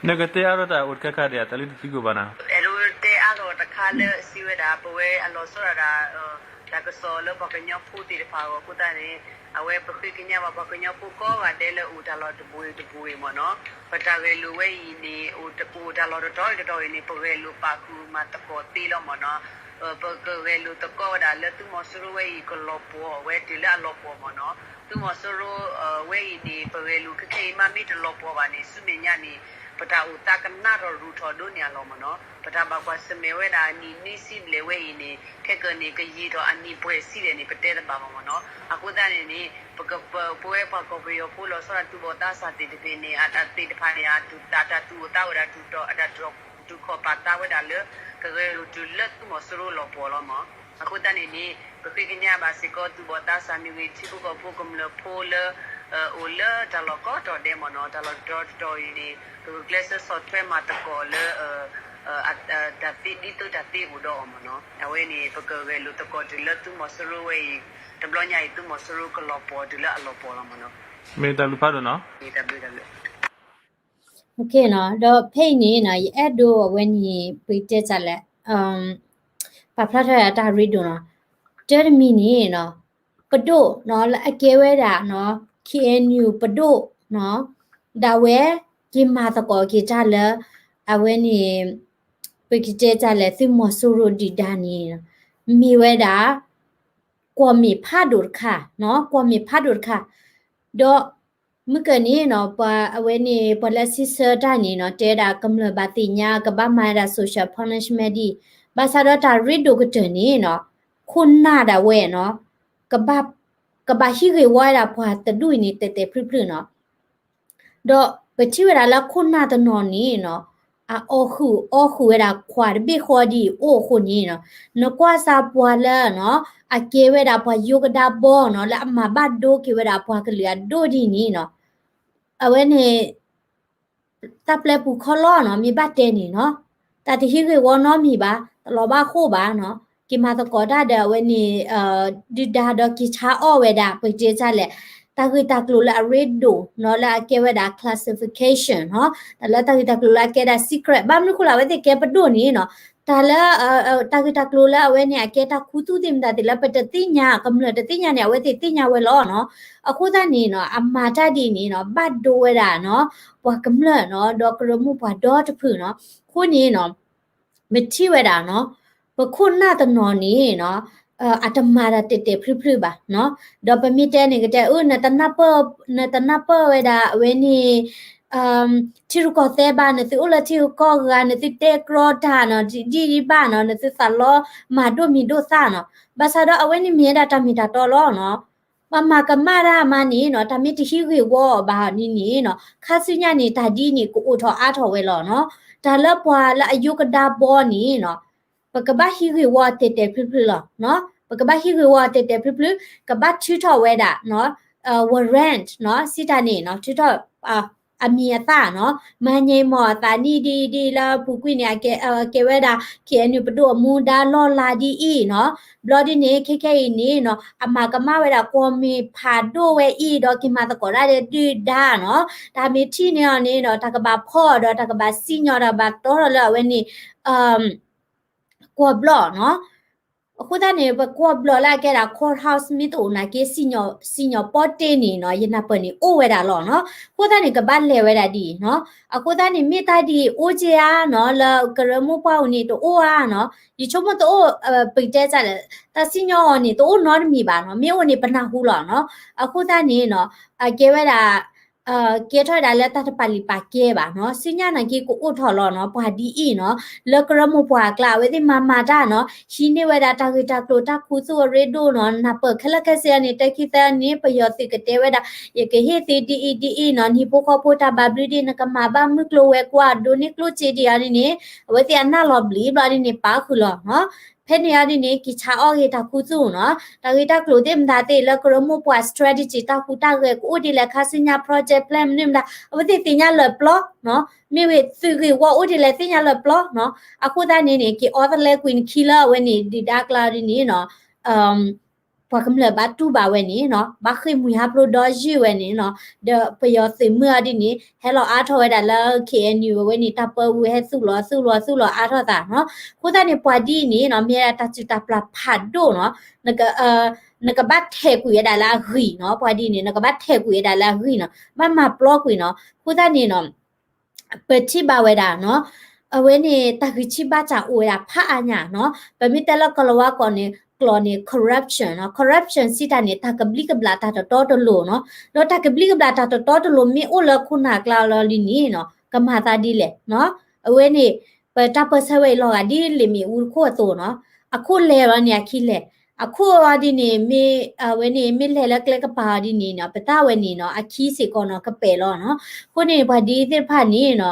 နကတဲအါထီၣ်တၢ်အိၣ်တခါခါဒံး တၢ်လၢတသံကွံာ်ဘၣ်နၤ. အဲၣ်ဒိးတဲအါထီၣ်တခါလၢစံးဝဲဒၣ် ပဝဲအလီၤဆီဒၣ်တၢ် တၢ်ကစီၣ်လၢပှၤကညီဖိသ့ၣ်တဖၣ်အဂီၢ်အဃိသတးန့ၣ် အဝဲပဃ့ကညးဘၣ်ပှၤကညီဖိကိးဂၤဒဲးလၢအိၣ်တၢ်လီၢ်တဘိတဘိအံၤမ့ၢ်နီၤ. ပတၢ်ဂဲၤလိာ်ဝဲအံၤန့ၣ် အိၣ်တအိၣ်တၢ်လီၢ်တတီၤတတီၤအံၤန့ၣ် ပဂဲၤလိာ်ပာ်ဃုာ်မၤသကိးသ့လီၤမ့ၢ်နီၤ. ပကဂဲၤလိာ်သကိးဝဲဒၣ်လၢသုးမီၤစိရိၤဝဲအံၤကလီၤပှီၢ်ဝဲတုၤလၢအလီၤပှီၢ်မ့ၢ်နီၤ. သုးမီၤစိရိၤဝဲအံၤန့ၣ် ပဂဲၤလိာ်ခဲခဲအံၤမ့မ့ၢ်တလီၤပှီၢ်ဘၣ်န့ၣ် ဆူမဲာ်ညါန့ၣ် ပတၢ်အိၣ်သးကနးထီၣ်ရူၢ်ထီၣ်ဒိၣ်န့ၢ်အလီၢ်မ့ၢ်နီၤ. ပတၢ်ဘၣ်ကွၢ်ဆၢၣ်မဲာ်ဝဲဒၣ်နံၣ်နွံဆံဘျဲၣ်ဝဲအံၤန့ၣ် ခဲကနံၣ်န့ၣ် ကယံာ်ထီၣ်အနံၣ်ပှဲၤဆံလဲၣ်န့ၣ် ပတဲတဘၣ်ဘၣ်မ့ၢ်နီၤ. အဃိသတးန့ၣ်န့ၣ် ပဝဲပှၤကီၢ်ပယီၤဖိလီၤဆီဒၣ်တၢ်တူၢ်ဘၣ်သးစၢ်သ့ၣ်တဖၣ်န့ၣ် အတၢ်သ့ၣ်တဖၣ်န့ၣ် အတၢ်တူၢ်အိၣ်သးဝဲဒၣ် တၢ်တူၢ်ခီၣ်ပာ်သးဝဲဒၣ်လၢ ကဂဲၤလိာ်တုၤလၢသုးမီၤစိရိၤလီၤပှီၢ်လီၤမ့ၢ်. အဃိသတးန့ၣ်န့ၣ် ပဃ့ကညးဘၣ်စ့ၢ်ကီး တူၢ်ဘၣ်သးစၢ်မ့ၢ်ဂ့ၤ ထံဖိကီၢ်ဖိကမျၢၢ်ဖိလၢ အိၣ်လၢတၢ်လီၢ်ကိးတီၤဒဲးမ့ၢ်နီၤ တၢ်လီၢ်တတီၤတတီၤအံၤန့ၣ် ပဂုာ်ကျဲးစၢးဆီၣ်ထွဲမၤသကိးလၢ တၢ်သ့ဒ်သိးတၢ်သ့အိၣ်ဒီးအီၤမ့ၢ်နီၤ. အဝဲန့ၣ် ပကဂဲၤလိာ်သကိးတုၤလၢသုးမီၤစိရိၤဝဲအံၤ တဘျီညါအံၤ သုးမီၤစိရိၤကလီၤပှီၢ်တုၤလၢအလီၤပှီၢ်လီၤမ့ၢ်နီၤ. မ့ၢ်တၢ်ဘျုးဖးဒိၣ်နီၤ. တၢ်ဘျုးတၢ်ဘျုး ဒီးဖဲအံၤန့ၣ်နီၤ ယအဲၣ်ဒိးအဝဲန့ၣ် ပတဲတၢ်လဲၣ် ပာ်ဖျါထီၣ်တၢ်ရ့ဒိၣ်နီၤ. တၢ်တမံၤန့ၣ်နီၤ ပဒိၣ်နီၤ လၢအကဲဝဲဒၣ်နီၤ ခ့ၣ်အဲၣ်ယူၣ်ပဒိၣ်နီၤ ဒၣ်ဝဲ က့ၤမၤသကိးက့ၤတၢ်လၢ အဝဲန့ၣ် ပကတဲတၢ်လဲၣ် သုးမီၤစိရိၤဒုၣ်ဒါန့ၣ် မ့ၢ်ဝဲဒၣ် ကွီၢ်မ့ၢ်ဖးဒိၣ်တခါနီၤ ကွီၢ်မ့ၢ်ဖးဒိၣ်တခါ ဒီး မုၢ်ကၢၢ်န့ၣ်နီၤ ပှၤအဝဲန့ၣ် ပှၤလၢအစံးဆၢတၢ်န့ၣ်နီၤ တဲဒၣ်ကမျၢၢ်ဘၣ်သ့ၣ်ညါ ကဘၣ်မၤဒၣ် social punishment ဒ်အံၤ ဘၣ်ဆၣ်ဒီးတၢ်ရ့ဒိၣ်ကတၢၢ်န့ၣ်နီၤ ခိၣ်နၢ်ဒၣ်ဝဲနီၤ ကဘၣ် ကဘၣ်ဟံးဂ့ၢ်ဝီဝဲဒၣ်ပှၤတဒူၣ်အံၤန့ၣ် တဲာ်တဲာ်ဖျုးဖျုးနီၤ ဒီးပထံၣ်ဝဲဒၣ်လၢခိၣ်နၢ်တနီၤန့ၣ်နီၤ အအီၣ်ဃုာ်အီဃုာ်ဝဲဒၣ်ခွးတဘ့ၣ်ဃီဒ်အံၤအိၣ်အဃိန့ၣ်နီၤ နကွၢ်စၢ်ပှၤလၢနီၤ အကဲဝဲဒၣ်ပှၤယိကဒါဘီနီၤ လၢအမၤဘၣ်ဒိက့ၤဝဲဒၣ်ပှၤကလုာ်အဒိၣ်ဒ်န့ၣ်နီၤ အဝဲန့ၣ် တၢ်ပျဲပူၤခီလီၤနီၤ မ့ၢ်ဘၣ်တဲန့ၣ်နီၤ တၢ်တဟံးဂ့ၢ်ဝီနီတမံၤဘၣ် တလီၤဘၣ်ဃိၣ်ဘၣ်နီၤ က့ၤမၤသကိးတၢ်ဒီးအဝဲန့ၣ် ဒုၣ်ဒါဒီးက့ၤဆါအီၣ်ဝဲဒၣ် ပကတဲတၢ်လဲၣ် တၢ်ဂ့ၢ်တၢ်ကျိၤလၢအရ့ဒိၣ်နီၤ လၢအကဲဝဲဒၣ် classification နီၤ တၢ်လၢတၢ်ဂ့ၢ်တၢ်ကျိၤလၢအကဲဒၣ် secret ဘၣ်မနုၤဃိလၢအဝဲသ့ၣ်ကဲပဒိၣ်န့ၣ်နီၤ တၢ်လၢ တၢ်ဂ့ၢ်တၢ်ကျိၤလၢအဝဲန့ၣ် အကဲတၢ်ခူသူၣ်သ့ၣ်မတၤသ့ၣ်လၢပတသ့ၣ်ညါ ကမျၢၢ်တသ့ၣ်ညါန့ၣ် အဝဲသ့ၣ်သ့ၣ်ညါဝဲလီၤနီၤ အဃိသတးန့ၣ်နီၤ အမၤတၢ်ဒ်န့ၣ်နီၤ ဘၣ်ဒိဝဲဒၣ်နီၤ ပှၤကမျၢၢ်နီၤ ဒီးကရၢမိၢ်ပှၢ်ဒီတဖုနီၤ အဃိန့ၣ်နီၤ ပထံၣ်ဝဲဒၣ်နီၤ ပခိၣ်နၢ်တနီၤန့ၣ်နီၤ အတမၤတၢ်တဲာ်တဲာ်ဖျုးဖျုးဘၣ်နီၤ. ဒီးပမ့ၢ်တဲန့ၣ်ကတဲ အၢ နတနၢ်ပၢၢ်ဝဲဒၣ်အဝဲန့ၣ် ထံရူၢ်ကီၢ်သဲဘၣ်, နသုအိၣ်လၢထံဂုၤကီၢ်ဂၤ, နသုတဲကြီတၢ်နီၤ, ဒ်ဒ်ဘၣ်နီၤ, နသုသးလီမၤဒိၣ်မံၤဒိၣ်သၣ်နီၤ. ဘၣ်ဆၣ်ဒီးအဝဲန့ၣ်မ့ၢ်ဝဲဒၣ်တၢ်မ့ၢ်တၢ်တီလီၤနီၤ. ပမၤကမၣ်တၢ်မးန့ၣ်နီၤ, တၢ်မ့ၢ်တဟံးဂ့ၢ်ဝီအီၤဘၣ်န့ၣ်န့ၣ်နီၤ, ခါဆူညါန့ၣ် တၢ်ဒ်န့ၣ်ကအိၣ်ထီၣ်အါထီၣ်ဝဲလီၤနီၤ. တၢ်လၢပှၤလၢအယိကဒါဘီန့ၣ်နီၤ, ပကဘၣ်ဟံးဂ့ၢ်ဝီတဲာ်တဲာ်ဖျုးဖျုးလီၤနီၤ. ပကဘၣ်ဟံးဂ့ၢ်ဝီတဲာ်တဲာ်ဖျုးဖျုး, ကဘၣ်ထုးထီၣ်ဝဲဒၣ်နီၤ, warrant နီၤ, စံးတၢ်န့ၣ်နီၤ, ထုးထီၣ် အမံၤအသၣ်နီၤ, မၤညဲမီၢ်အသးနံၣ်ဒ်အံၤဒ်အံၤလၢအပူၤကွံာ်န့ၣ် အကဲဝဲဒၣ် ခ့ၣ်အဲၣ်ယူၣ် ပဒိၣ်အမူဒါလီၢ်လၤဒ်အံၤနီၤ. ဘျီဒ်န့ၣ် ခဲခဲအံၤန့ၣ်နီၤ, အမၤကမၣ်ဝဲဒၣ်ကွီၢ်မ့ၢ်ဖးဒိၣ်ဝဲအံၤ ဒီးက့ၤမၤသကိးတၢ်ဒီးဒုၣ်ဒါနီၤ. တၢ်မ့ၢ်ထံၣ်န့ၢ်အီၤန့ၣ်ဒီး တၢ်ကဘၣ်ဖီၣ်အီၤဒီး တၢ်ကဘၣ်စံၣ်ညီၣ် တၢ်ကဘၣ်တီထီၣ်လၢအဝဲန့ၣ် ကွီၢ်ဘျီၣ်နီၤ. အဃိသတးန့ၣ် ပကွီၢ်ဘျီၣ်လၢအကဲဒၣ် courthouse မ့ၢ်တအိၣ်နာ်က့ စံၣ်ညီၣ်ပီတ့ၢ်န့ၣ်နီၤ, ယနၢ်ပၢၢ်န့ၣ်အိၣ်ဝဲဒၣ်လီၤနီၤ. အဃိသတးန့ၣ် ကဘၣ်လဲၤဝဲဒၣ်ဒ်အံၤနီၤ. အဃိသတးန့ၣ် မ့ၢ်တၢ်ဒ်အံၤအိၣ်က့ဧါနီၤ, လၢကရၢမိၢ်ပှၢ်အအိၣ်န့ၣ် တအိၣ်ဧါနီၤ, ယဆိကမိၣ်တအိၣ်, ပကတဲဒ်လဲၣ်, တၢ်စံၣ်ညီၣ်အီၤန့ၣ် တအိၣ်နီတမံၤဘၣ်နီၤ, မ့ၢ်အိၣ်န့ၣ် ပနၢ်ဟူလီၤနီၤ. အဃိသတးန့ၣ်နီၤ, အကဲဝဲဒၣ် ကဲထီၣ်ဝဲဒၣ်လၢတၢ်တပာ်လုၢ်ပာ်ကဲဘၣ်နီၤ. ဆူညါနာ်က့ကအိၣ်ထီၣ်လီၤနီၤ, ပှၤဒ်အံၤနီၤ, လၢကရၢမိၢ်ပှၢ်အကျါ အဝဲသ့ၣ်မၤမၤတၢ်နီၤ, ဟံးန့ၢ်ဝဲဒၣ်တၢ်ဂ့ၢ်တၢ်ကျိၤတၢ်ခူသူၣ်အရ့ဒိၣ်နီၤ, နၢ်ပၢၢ်ခဲလၢာ်ခဲဆ့အီၤန့ၣ် တၢ်ခံသၢန့ၣ် ပယီၤသုးကတဲဝဲဒၣ်, ယကဟ့ၣ်သုဒ်အံၤဒ်အံၤနီၤ, နဟံၣ်ဖိဃီဖိတၢ်ဘၣ်ဘျုးဒ်အံၤ နကမၤဘၣ်မုၢ်ကျိၤဝဲၤကွာ် ဒိးန့ၢ်ကျိၣ်စ့ဒ်အံၤဒ်န့ၣ်, အဝဲသ့ၣ်အနၢ်လီၤဘျံးဘျီဒ်န့ၣ် ပာ်ဃုာ်လီၤနီၤ. ဖဲန့ၣ်အီၤဒ်န့ၣ် က့ၤဆါအီၣ်ဂ့ၤတၢ်ခူသူၣ်နီၤ, တၢ်ဂ့ၢ်တၢ်ကျိၤသ့ၣ်မတၤသ့ၣ် လၢကရၢမိၢ်ပှၢ် strategy တၢ်ဟူးတၢ်ဂဲၤကအိၣ်ဒ်လဲၣ် ခါဆူညါ project plan မနုၤမတၤ အဝဲသ့ၣ်သ့ၣ်ညါလၢာ်ပျီနီၤ, မ့ၢ်ဝဲသုးဂ့ၢ်ဝီအိၣ်ဒ်လဲၣ်သ့ၣ်ညါလၢာ်ပျီနီၤ. အဃိသတးန့ၣ်န့ၣ် က့ၤအီသလဲကွံာ်နခံလၢအဝဲန့ၣ်ဒုၣ်ဒါအကျါဒ်န့ၣ်နီၤ, ပှၤကမျၢၢ်ဘၣ်တူၢ်ဘၣ်ဝဲန့ၣ်နီၤ, ဘၣ်ဃ့ၢ်မှံဟးဖျိးဒီးယုၢ်ဝဲန့ၣ်နီၤ, ဒီးပယီၤသုးမုၢ်အီၤဒ်န့ၣ် ဟဲလီၤအါထီၣ်ဝဲဒၣ်လၢ ခ့ၣ်အဲၣ်ယူၣ် အဝဲန့ၣ်တၢ်ပၢဝံၤဟဲသူၣ်လီၤသူၣ်လီၤသူၣ်လီၤအါထီၣ်သးနီၤ. အဃိသတးန့ၣ် ပှၤဒ်အံၤန့ၣ်နီၤ မ့ၢ်ဝဲဒၣ်တၢ်စုၣ်တၢ်ပျၢ်ဖးဒိၣ်နီၤ, နကဘၣ်ထဲးကွံာ်ဝဲဒၣ်လၢအဂံၢ်နီၤ, ပှၤဒ်အံၤန့ၣ် နကဘၣ်ထဲးကွံာ်ဝဲဒၣ်လၢအဂံၢ်နီၤ, ဘၣ်မၤပျီကွံာ်နီၤ. အဃိသတးန့ၣ်နီၤ ပထံၣ်ဘၣ်ဝဲဒၣ်နီၤ, အဝဲန့ၣ် တၢ်ဂံၢ်ဆံးဘါစၢ်အိၣ်ဝဲဒၣ်ဖးအါညါနီၤ, ပမ့ၢ်တဲလၢကီၤလၤဝါကျိာ်န့ၣ် ကျိာ်န့ၣ် corruption နီၤ, corruption စံးတၢ်န့ၣ် တၢ်ကဘျံးကဘျၣ်တၢ်တတီတလိၤနီၤ, ဒီးတၢ်ကဘျံးကဘျၣ်တၢ်တတီတလိၤမ့ၢ်အိၣ်လၢခိၣ်နၢ်ကျါလီၤလံန့ၣ်နီၤ, ကမၤသးဒ်လဲၣ်နီၤ, အဝဲန့ၣ် ပတၢ်ပၢၢ်ဆၢဝဲအံၤလီၤဂာ်ဒ်လ့ၣ်မ့ၣ်အူတခိၣ်အသိးနီၤ, အခိၣ်လဲၤလီၤန့ၣ်အခံလဲၣ်, အခိၣ်အီၤဒ်န့ၣ် မ့ၢ် အဝဲန့ၣ် မ့ၢ်လဲၤလၢကျဲကပၤအီၤဒ်န့ၣ်နီၤ, ပသးဝဲန့ၣ်နီၤ အခံစ့ၢ်ကီးနီၤ ကပဲာ်လီၤနီၤ. အဃိန့ၣ် ပှၤဒ်သ့ၣ်တဖၣ်န့ၣ်နီၤ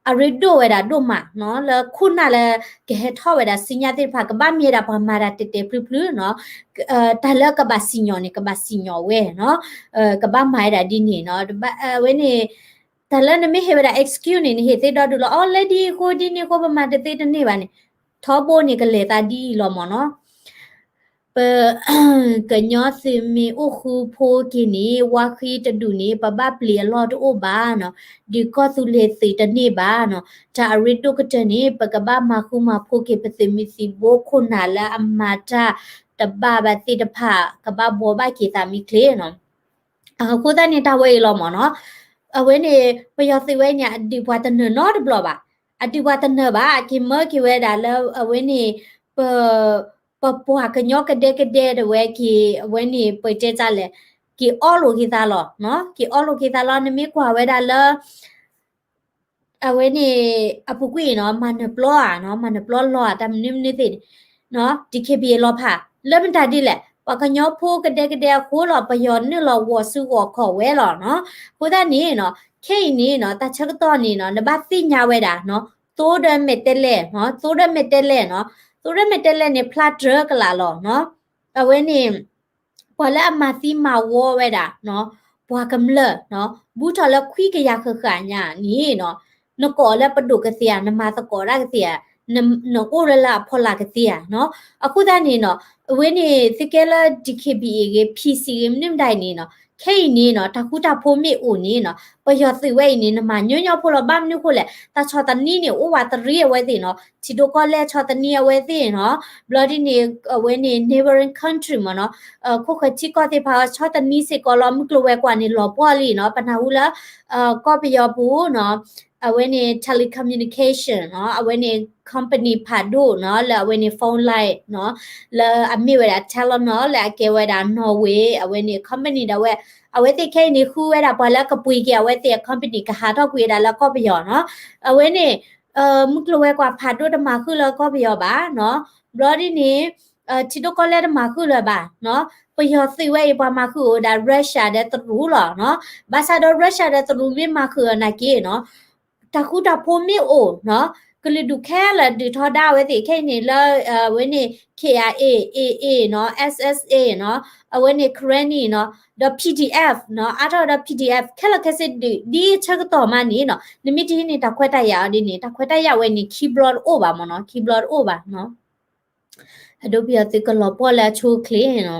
အရ့ဒိၣ်ဝဲဒၣ်ဒိၣ်မးနီၤ, လၢခိၣ်နၢ်လၢကဟဲထီၣ်ဝဲဒၣ်ဆူညါသ့ၣ်တဖၣ် ကဘၣ်မ့ၢ်ဝဲဒၣ်ပှၤမၤတၢ်တဲာ်တဲာ်ဖျုးဖျုးနီၤ, တၢ်လၢကဘၣ်စံၣ်ညီၣ်န့ၣ် ကဘၣ်စံၣ်ညီၣ်ဝဲနီၤ, ကဘၣ်မၤဝဲဒၣ်ဒ်န့ၣ်နီၤ, အဝဲန့ၣ် တၢ်လၢနမ့ၢ်ဟ့ၣ်ဝဲဒၣ် excuse န့ၣ် နဟ့ၣ်သ့ဒီဒူၣ်လီၤ, အီ လၢဒ်အဃိဒ်န့ၣ်အဃိ ပမၤတသ့တန့ၢ်ဘၣ်န့ၣ်, ထီဘိန့ၣ်ကလဲၤသးဒ်အံၤလီၤမ့ၢ်နီၤ. ပ ကညီသုးမ့ၢ်အိၣ်ဃူဖိက့ၤန့ၣ် ဝါဃံတဒူၣ်န့ၣ် ပဘၣ်ပျံၤအလီၢ်တအိၣ်ဘၣ်နီၤ, ဒုးကီၢ်သူလ့ၤသုးတန့ၢ်ဘၣ်နီၤ, တၢ်အရ့ဒိၣ်ကတၢၢ်န့ၣ် ပကဘၣ်မၤဃူမၤဖိးက့ၤပသုးမုၢ်သံၣ်ဘိခိၣ်နၢ်လၢအမၤတၢ်တဘၣ်ဘၣ်သ့ၣ်တဖၣ် ကဘၣ်ဘှီဘၣ်က့ၤသးမ့ၢ်ချ့နီၤ. အဃိသတးန့ၣ် တၢ်ဝဲအံၤလီၤမ့ၢ်နီၤ. အဝဲန့ၣ် ပယီၤသုးဝဲန့ၣ် အဒုးပှၤတနၢၤနီတဘျီဘၣ်. အဒုးပှၤတနၢၤဘၣ်, က့ၤမၢက့ၤဝဲဒၣ်လၢအဝဲန့ၣ် ပ ပပှၤကညီကဒဲကဒဲဒၣ်ဝဲက့ၤ အဝဲန့ၣ် ပတဲတၢ်လဲၣ်, က့ၤအီၣ်လိာ်က့ၤသးလီၤ, က့ၤအီၣ်လိာ်က့ၤသးလီၤ. နမ့ၢ်ကွၢ်ဝဲဒၣ်လၢ အဝဲန့ၣ် အပူၤကွံာ်နီၤ, မၤနၢၤပျီဧါနီၤ, မၤနၢၤပျီလီၤဧါ, တၢ်မနုၤမနုၤသ့ၣ်န့ၣ် DKBA လီၤဖး, လၢမတၤဒ်လဲၣ်, ပှၤကညီဖိကဒဲကဒဲအဃိလီၤ, ပယီၤနုာ်လီၤဂီၤစုဂီၤခီၣ်ဝဲလီၤနီၤ. အဃိသတးန့ၣ်နီၤ, ခဲအံၤန့ၣ်နီၤ, တၢ်ဆၢကတီၢ်န့ၣ်နီၤ, နဘၣ်သ့ၣ်ညါဝဲဒၣ်နီၤ, သိဒီးမဲာ်တဲးလဲး, သိဒီးမဲာ်တဲးလဲးနီၤ, သိဒီးမဲာ်တဲးလဲးန့ၣ် ဖျါတြၢကလာ်လီၤနီၤ. အဝဲန့ၣ် ပှၤလၢအမၤသံမၤဝီဝဲဒၣ် ပှၤကမျၢၢ် ဘူးထီၣ်လၢခွံကယၤဃၣ်ဃၣ်ညါန့ၣ်နီၤ, နကိးလၢပဒိၣ်ကသ့ဧါ, နမၤသကိးတၢ်ကသ့ဧါ, နအိၣ်လၢလၢအဖီလာ်ကသ့ဧါနီၤ. အဃိသတးန့ၣ်နီၤ, အဝဲန့ၣ် သုကဲလၢ DKBA ဂ့ၤ PC ဂ့ၤ မနုၤမတၤအံၤန့ၣ်နီၤ, ခဲအံၤန့ၣ်နီၤ, တၢ်ဃူတၢ်ဖိးမ့ၢ်အိၣ်န့ၣ်နီၤ, ပယီၤသုးဝဲအံၤန့ၣ် နမၤညီညီဖိလီၤ. ဘၣ်မနုၤဃိလဲၣ်, တၢ်ဆီၣ်သနံးန့ၣ် အိၣ်ဝးတရံးအဝဲသ့ၣ်နီၤ, ထံဒိၣ်ကီၢ်လဲၢ်ဆီၣ်သနံးအဝဲသ့ၣ်နီၤ, ဘျီဒ်န့ၣ် အဝဲန့ၣ် neighboring country မ့ၢ်နီၤ, ခိၣ်ဃၢၤထံကီၢ်သ့ၣ်တဖၣ် ဆီၣ်သနံးစ့ၢ်ကီးလီၤ. မုၢ်ကျိၤဝဲၤကွာ်န့ၣ် လီၤပှီၢ်လံနီၤ. ပနၢ်ဟူလၢ ကီၢ်ပယီၤပူၤနီၤ အဝဲန့ၣ် telecommunication နီၤ, အဝဲန့ၣ် company ဖးဒိၣ်နီၤ, လၢအဝဲန့ၣ် phone line နီၤ, လၢအမ့ၢ်ဝဲဒၣ် Telenor လၢအကဲဝဲဒၣ် Norway အဝဲန့ၣ် company ဒၣ်ဝဲ, အဝဲသ့ၣ်ခဲအံၤန့ၣ် ဃုဝဲဒၣ်ပှၤလၢကပှ့ၤက့ၤအဝဲသ့ၣ်အ company ကဟးထီၣ်ကွံာ်ဝဲဒၣ်လၢကီၢ်ပယီၤနီၤ, အဝဲန့ၣ် မုၢ်ကျိၤဝဲၤကွာ်ဖးဒိၣ်တမၤဃုာ်လၢကီၢ်ပယီၤဘၣ်နီၤ, ဘျီဒ်န့ၣ် ထံဒိၣ်ကီၢ်လဲၢ်တမၤဃုာ်လၢၤဘၣ်နီၤ, ပယီၤသုးဝဲအံၤပှၤမၤဃုာ်အိၣ်ဝဲဒၣ် Russia ဒီးတရူးလီၤနီၤ, ဘၣ်ဆၣ်ဒီး Russia ဒီးတရူးမ့ၢ်မၤဃုာ်အီၤနာ်က့နီၤ, တၢ်ဃူတၢ်ဖိးမ့ၢ်အိၣ်နီၤ, ကလုာ်ဒူၣ်ခဲလၢာ်ဒုးထီဒါအဝဲသ့ၣ်ခဲအံၤန့ၣ်လၢ အဝဲန့ၣ် K I A, A A နီၤ, S S A နီၤ, အဝဲန့ၣ် Karenni နီၤ, ဒီး P D F နီၤ, အါထီၣ်ဒီး P D F ခဲလၢာ်ခဲဆ့ဒုး ဒ်အဆၢကတီၢ်မးန့ၣ်နီၤ, နမ့ၢ်တဟံးန့ၢ်တၢ်ခွဲးတၢ်ယာ်အီၤဒ်န့ၣ် တၢ်ခွဲးတၢ်ယာ်ဝဲန့ၣ် ခံဘျီတအိၣ်ဘၣ်မ့ၢ်နီၤ, ခံဘျီတအိၣ်ဘၣ်နီၤ. အဒိပယီၤသုးကလီၤပှီၢ်လၢအဆိအချ့နီၤ,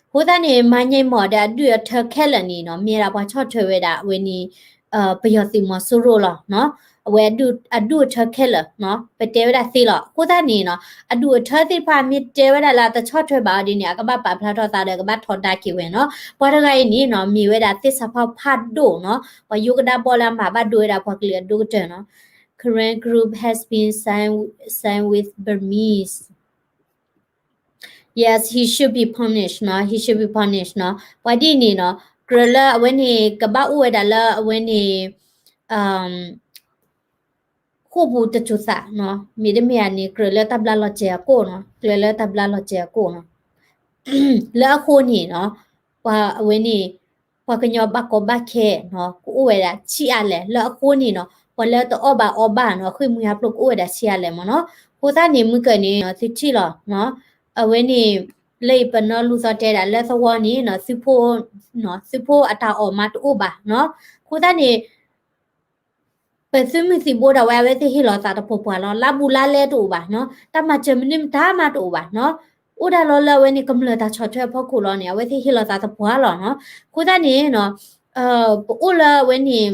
အဃိသတးန့ၣ် မၤညါမီၢ်ဒီးအဒုၣ်အထၢခဲလၢာ်န့ၣ်နီၤ, မ့ၢ်ဝဲဒၣ်ပှၤဆီၣ်ထွဲဝဲဒၣ်အဝဲန့ၣ် ပယီၤသုးမီၤစိရိၤလီၤနီၤ, အဝဲအဒုၣ်အထၢခဲလၢာ်နီၤ, ပတဲဝဲဒၣ်သ့လီၤ. အဃိသတးန့ၣ်နီၤ, အဒုၣ်အထၢသ့ၣ်တဖၣ်မ့ၢ်တဲဝဲဒၣ်လၢအတဆီၣ်ထွဲဘၣ်အီၤဒ်န့ၣ် အကဘၣ်ပာ်ဖျါထီၣ်သးဒီးကဘၣ်ထီဒါက့ၤဝဲနီၤ. ပှၤတဂၤအံၤန့ၣ်နီၤ, မ့ၢ်ဝဲဒၣ်သ့ၣ်စးဖီဖးဒိၣ်နီၤ, ပှၤယိကဒါဘီလၢအမၤဘၣ်ဒိဝဲဒၣ်ပှၤကလုာ်အဒိၣ်ကတၢၢ်နီၤ. Karen group has been signed, signed with Burmese. Yes, he should be punished နီၤ, he should be punished နီၤ. ပှၤဒ်န့ၣ်နီၤ, ကြၢးလၢအဝဲန့ၣ် ကဘၣ်အိၣ်ဝဲဒၣ်လၢအဝဲန့ၣ် ဃိာ်ပူၤတစိၤသးနီၤ, မ့တမ့ၢ်ဧါန့ၣ် ကြၢးလၢတၢ်ဘျါလီၤစဲၤအကိာ်နီၤ, ကြၢးလၢတၢ်ဘျါလီၤစဲၤအကိာ်နီၤ. လၢအဃိန့ၣ်နီၤ, ပှၤအဝဲန့ၣ် ပှၤကညီဘၣ်ကီဘၣ်ခဲနီၤ, ကအိၣ်ဝဲဒၣ်ဆံးအါလဲၣ်, လၢအဃိန့ၣ်နီၤ, ပှၤလၢတအီၣ်ဘၣ်အီဘၣ်နီၤ, ဃ့ၢ်မှံဟးဖျိးကအိၣ်ဝဲဒၣ်ဆံးအါလဲၣ်မ့ၢ်နီၤ. အဃိသတးန့ၣ် မုၢ်ကၢၢ်န့ၣ်နီၤ, သုထံၣ်လီၤနီၤ, အဝဲန့ၣ် လၢအံၤပနီလူၤသီတဲဒၣ်လၢသဝီန့ၣ်နီၤ, သုဖိ သုဖိအတၢ်အီၣ်မးတအိၣ်ဘၣ်နီၤ. အဃိသတးန့ၣ် ပသုးမုၢ်သံၣ်ဘိဒၣ်ဝဲ အဝဲသ့ၣ်ဟ့ၣ်လီၤသးတပှီၤပှီၤလီၤ, လါဘူးလါလဲတအိၣ်ဘၣ်နီၤ, တၢ်မၤစၢၤမနုၤမတၤမးတအိၣ်ဘၣ်နီၤ, အိၣ်ဒၣ်လီၤလၢအဝဲန့ၣ်ကမျၢၢ်တၢ်ဆီၣ်ထွဲအဖီခိၣ်လီၤန့ၣ် အဝဲသ့ၣ်ဟ့ၣ်လီၤသးတပှီၤလီၤနီၤ. အဃိသတးန့ၣ်နီၤ, ပအိၣ်လၢအဝဲန့ၣ်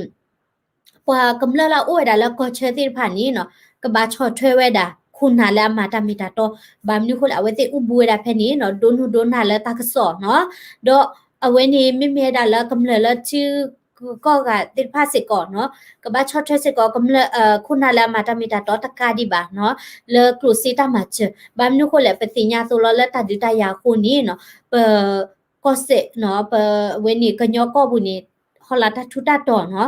ပှၤကမျၢၢ်လၢအအိၣ်ဝဲဒၣ်လၢကီၢ်ဆၢသ့ၣ်တဖၣ်န့ၣ်နီၤ, ကဘၣ်ဆီၣ်ထွဲဝဲဒၣ် ခိၣ်နၢ်လၢအမၤတၢ်မ့ၢ်တၢ်တီ, ဘၣ်မနုၤအဃိလဲၣ် အဝဲသ့ၣ်အိၣ်ဘူးဝဲဒၣ်ဖဲန့ၣ်နီၤ, ဒိးနုာ်ဒိးနၢ်လၢတၢ်ကစီၣ်နီၤ, ဒီးအဝဲန့ၣ် မ့မ့ၢ်ဝဲဒၣ်လၢကမျၢၢ်လၢထံဂုၤကီၢ်ဂၤသ့ၣ်တဖၣ်စ့ၢ်ကီးနီၤ, ကဘၣ်ဆီၣ်ထွဲစ့ၢ်ကီးကမျၢၢ် ခိၣ်နၢ်လၢအမၤတၢ်မ့ၢ်တၢ်တီတကးဒံးဘၣ်နီၤ, လၢကျိၣ်စ့တၢ်မၤစၢၤ, ဘၣ်မနုၤအဃိလဲၣ် ပသ့ၣ်ညါအသိးလီၤလၢတၢ်ဒုးတၢ်ယၤအဃိန့ၣ်နီၤ, ပ ကီၢ်စဲၣ်နီၤ, ပဝဲန့ၣ်ကညီကီၢ်ပူၤန့ၣ် ဟီၣ်လာ်တၢ်ထူးတၢ်တီၤနီၤ,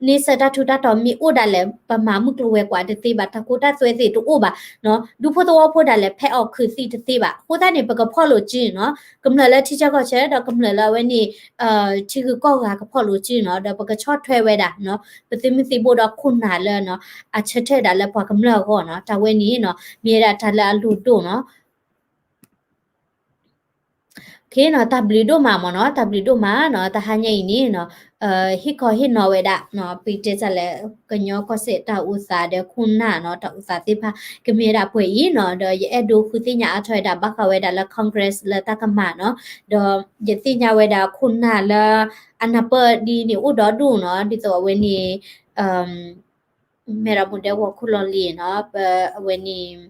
န့ဆၢၣ်တၢ်ထူးတၢ်တီၤမ့ၢ်အိၣ်ဒၣ်လဲာ် ပမၤမုၢ်ကျိၤဝဲၤကွာ်တသ့ဘၣ်, တၢ်ခိတၢ်သွဲသ့ၣ်တအိၣ်ဘၣ်နီၤ, ဒူဖိသဝီဖိဒၣ်လဲာ် ဖဲအီၣ်ခုးသံတသ့ဘၣ်. အဃိသတးန့ၣ် ပကဖီၣ်လိာ်စုနီၤ, ကမျၢၢ်လၢထံဆၢကီၢ်ဆၢ ဒီးကမျၢၢ်လၢအဝဲန့ၣ် ထံဂုၤကီၢ်ဂၤကဖီၣ်လိာ်စုနီၤ, ဒီးပကဆီၣ်ထွဲဝဲဒၣ်နီၤ, ပသုးမုၢ်သံၣ်ဘိဒီးခိၣ်နၢ်လၢနီၤ, အဆၢထၢၣ်ဒၣ်လၢပှၤကမျၢၢ်အဂီၢ်နီၤ, တၢ်ဝဲန့ၣ်နီၤ မ့ၢ်ဝဲဒၣ်တၢ်လၢအလိၣ်ဒိၣ်နီၤ. ခ့နီၤ, တၢ်ဘျုးဒိၣ်မးမ့ၢ်နီၤ, တၢ်ဘျုးဒိၣ်မးနီၤ, တဟါညါအံၤန့ၣ်နီၤ, ဟ့ၣ်ခီဟ့ၣ်နီၤဝဲဒၣ်နီၤ, ပတဲတၢ်လၢ ကညီကီၢ်စဲၣ်တၢ်အိၣ်သးဒီးခိၣ်နၢ်နီၤ, တၢ်အိၣ်သးသ့ၣ်တဖၣ် ကမ့ၢ်ဝဲဒၣ်ပှဲၤအံၤနီၤ, ဒီးယအဲၣ်ဒိးဃုသ့ၣ်ညါအါထီၣ်ဝဲဒၣ် ဘၣ်ဃးဝဲဒၣ်လၢ Congress လၢတၢ်ကမၣ်နီၤ, ဒီးယသ့ၣ်ညါဝဲဒၣ်ခိၣ်နၢ်လၢ အနၢ်ပၢၢ်ဒ်န့ၣ်အိၣ်ဒီဒူၣ်နီၤ, ဒ်သိးအဝဲန့ၣ် မဲၢ်ဒီးမိၢ်ဒဲဝီၤခိၣ်လီၤလံနီၤ, ပအဝဲန့ၣ်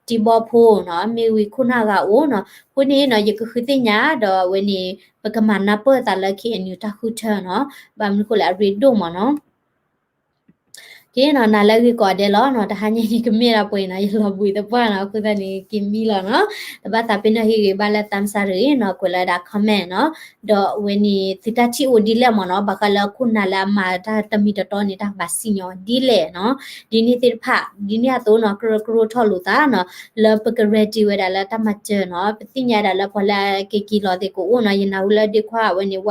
တံဘီဖိနီၤ, မ့ၢ်ဝံၤခိၣ်နၢ်ဂၤအိၣ်နီၤ, အဃိန့ၣ်နီၤ ယကဃုသ့ၣ်ညါဒီးအဝဲန့ၣ် ပကမၤနၢ်ပၢၢ်သးလၢ K N U တၢ်ဃုထၢနီၤ, ဘၣ်မနုၤဃိလဲၣ် အရ့ဒိၣ်မးနီၤ. က့နီၤ, နၤလၢအဂ့ၤကိးဂၤဒဲးလီၤနီၤ, တဟါညါန့ၣ် ကမ့ၢ်ဒၣ်ပှဲၤနီၤ, ယလီၤဘှံးသပှၢ်နီၤ, အဃိသတးန့ၣ် က့ၤမံလီၤနီၤ, တဘၣ်သးပ့ၤနီၣ်ဟ့ၣ်ဂ့ၤဘၣ်လၢ thumbs up တဂ့ၤနီၤ, ကွဲးလီၤဝဲဒၣ် comment နီၤ, ဒီးအဝဲန့ၣ် သုတၢ်ထံၣ်အိၣ်ဒ်လဲၣ်မးနီၤ, ဘၣ်ဃးလၢခိၣ်နၢ်လၢအမၤတၢ်တမံၤတတီန့ၣ် တၢ်ကဘၣ်စံၣ်ညီၣ်ဒ်လဲၣ်နီၤ, ဒ်န့ၣ်သ့ၣ်တဖၣ် ဒ်န့ၣ်အသိးနီၤ, ကရၢကရိထီၣ်လိာ်သးနီၤ, လၢပက ready ဝဲဒၣ်လၢတၢ်မၤစၢၤနီၤ, ပသ့ၣ်ညါဒၣ်လၢပှၤလၢအက့ၤက့ၤလီၤသ့ၣ်ကအိၣ်နီၤ, ယနၢ်ဟူလၢဒ့ခွါအဝဲန့ၣ်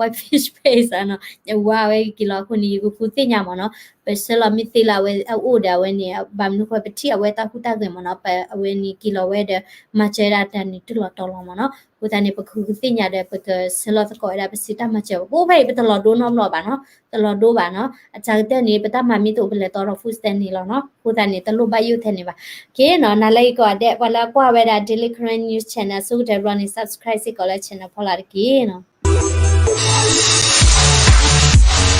Whitefish Place နီၤ, ယဝၤဝဲက့ၤလီၤအဃိန့ၣ် ယကဃုသ့ၣ်ညါမးနီၤ, ပဆၢလီၤမ့ၢ်သ့လၢအဝဲအအိၣ်ဒီးအဝဲန့ၣ် ဘၣ်မနုၤဃိပထံၣ်အဝဲတၢ်ဟူးတၢ်ဂဲၤမးနီၤ, ပအဝဲန့ၣ်က့ၤလီၤဝဲဒီး မၤစၢၤဝဲဒၣ်တၢ်န့ၣ်တုၤလီၤတီၤလီၤမးနီၤ, အဃိသတးန့ၣ် ပကဃုသ့ၣ်ညါဒီး ပကဆၢလီၤသကိးဝဲဒၣ်ပစုတၢ်မၤစၢၤ, ပအိၣ်ဖဲအံၤပတလီၤဒိနီတဘျီဘၣ်နီၤ, တလီၤဒိဘၣ်နီၤ, အစှၤကတၢၢ်န့ၣ် ပတၢ်မၤမ့ၢ်တအိၣ်ပလဲၤတီဒီး food stamp န့ၣ်လီၤနီၤ, အဃိသတးန့ၣ် တလိၣ်ဘၣ်ယိၣ်ထဲန့ၣ်ဘၣ်. က့နီၤ, နၤလၢအဂ့ၤကိးဂၤဒဲး, ပှၤလၢကွၢ်ဝဲဒၣ် Daily Karen News Channel ဆိကတၢၢ်ဘျီန့ၣ် subscribe စ့ၢ်ကီးလၢ channel ဖီလာ်တက့ၢ်နီၤ.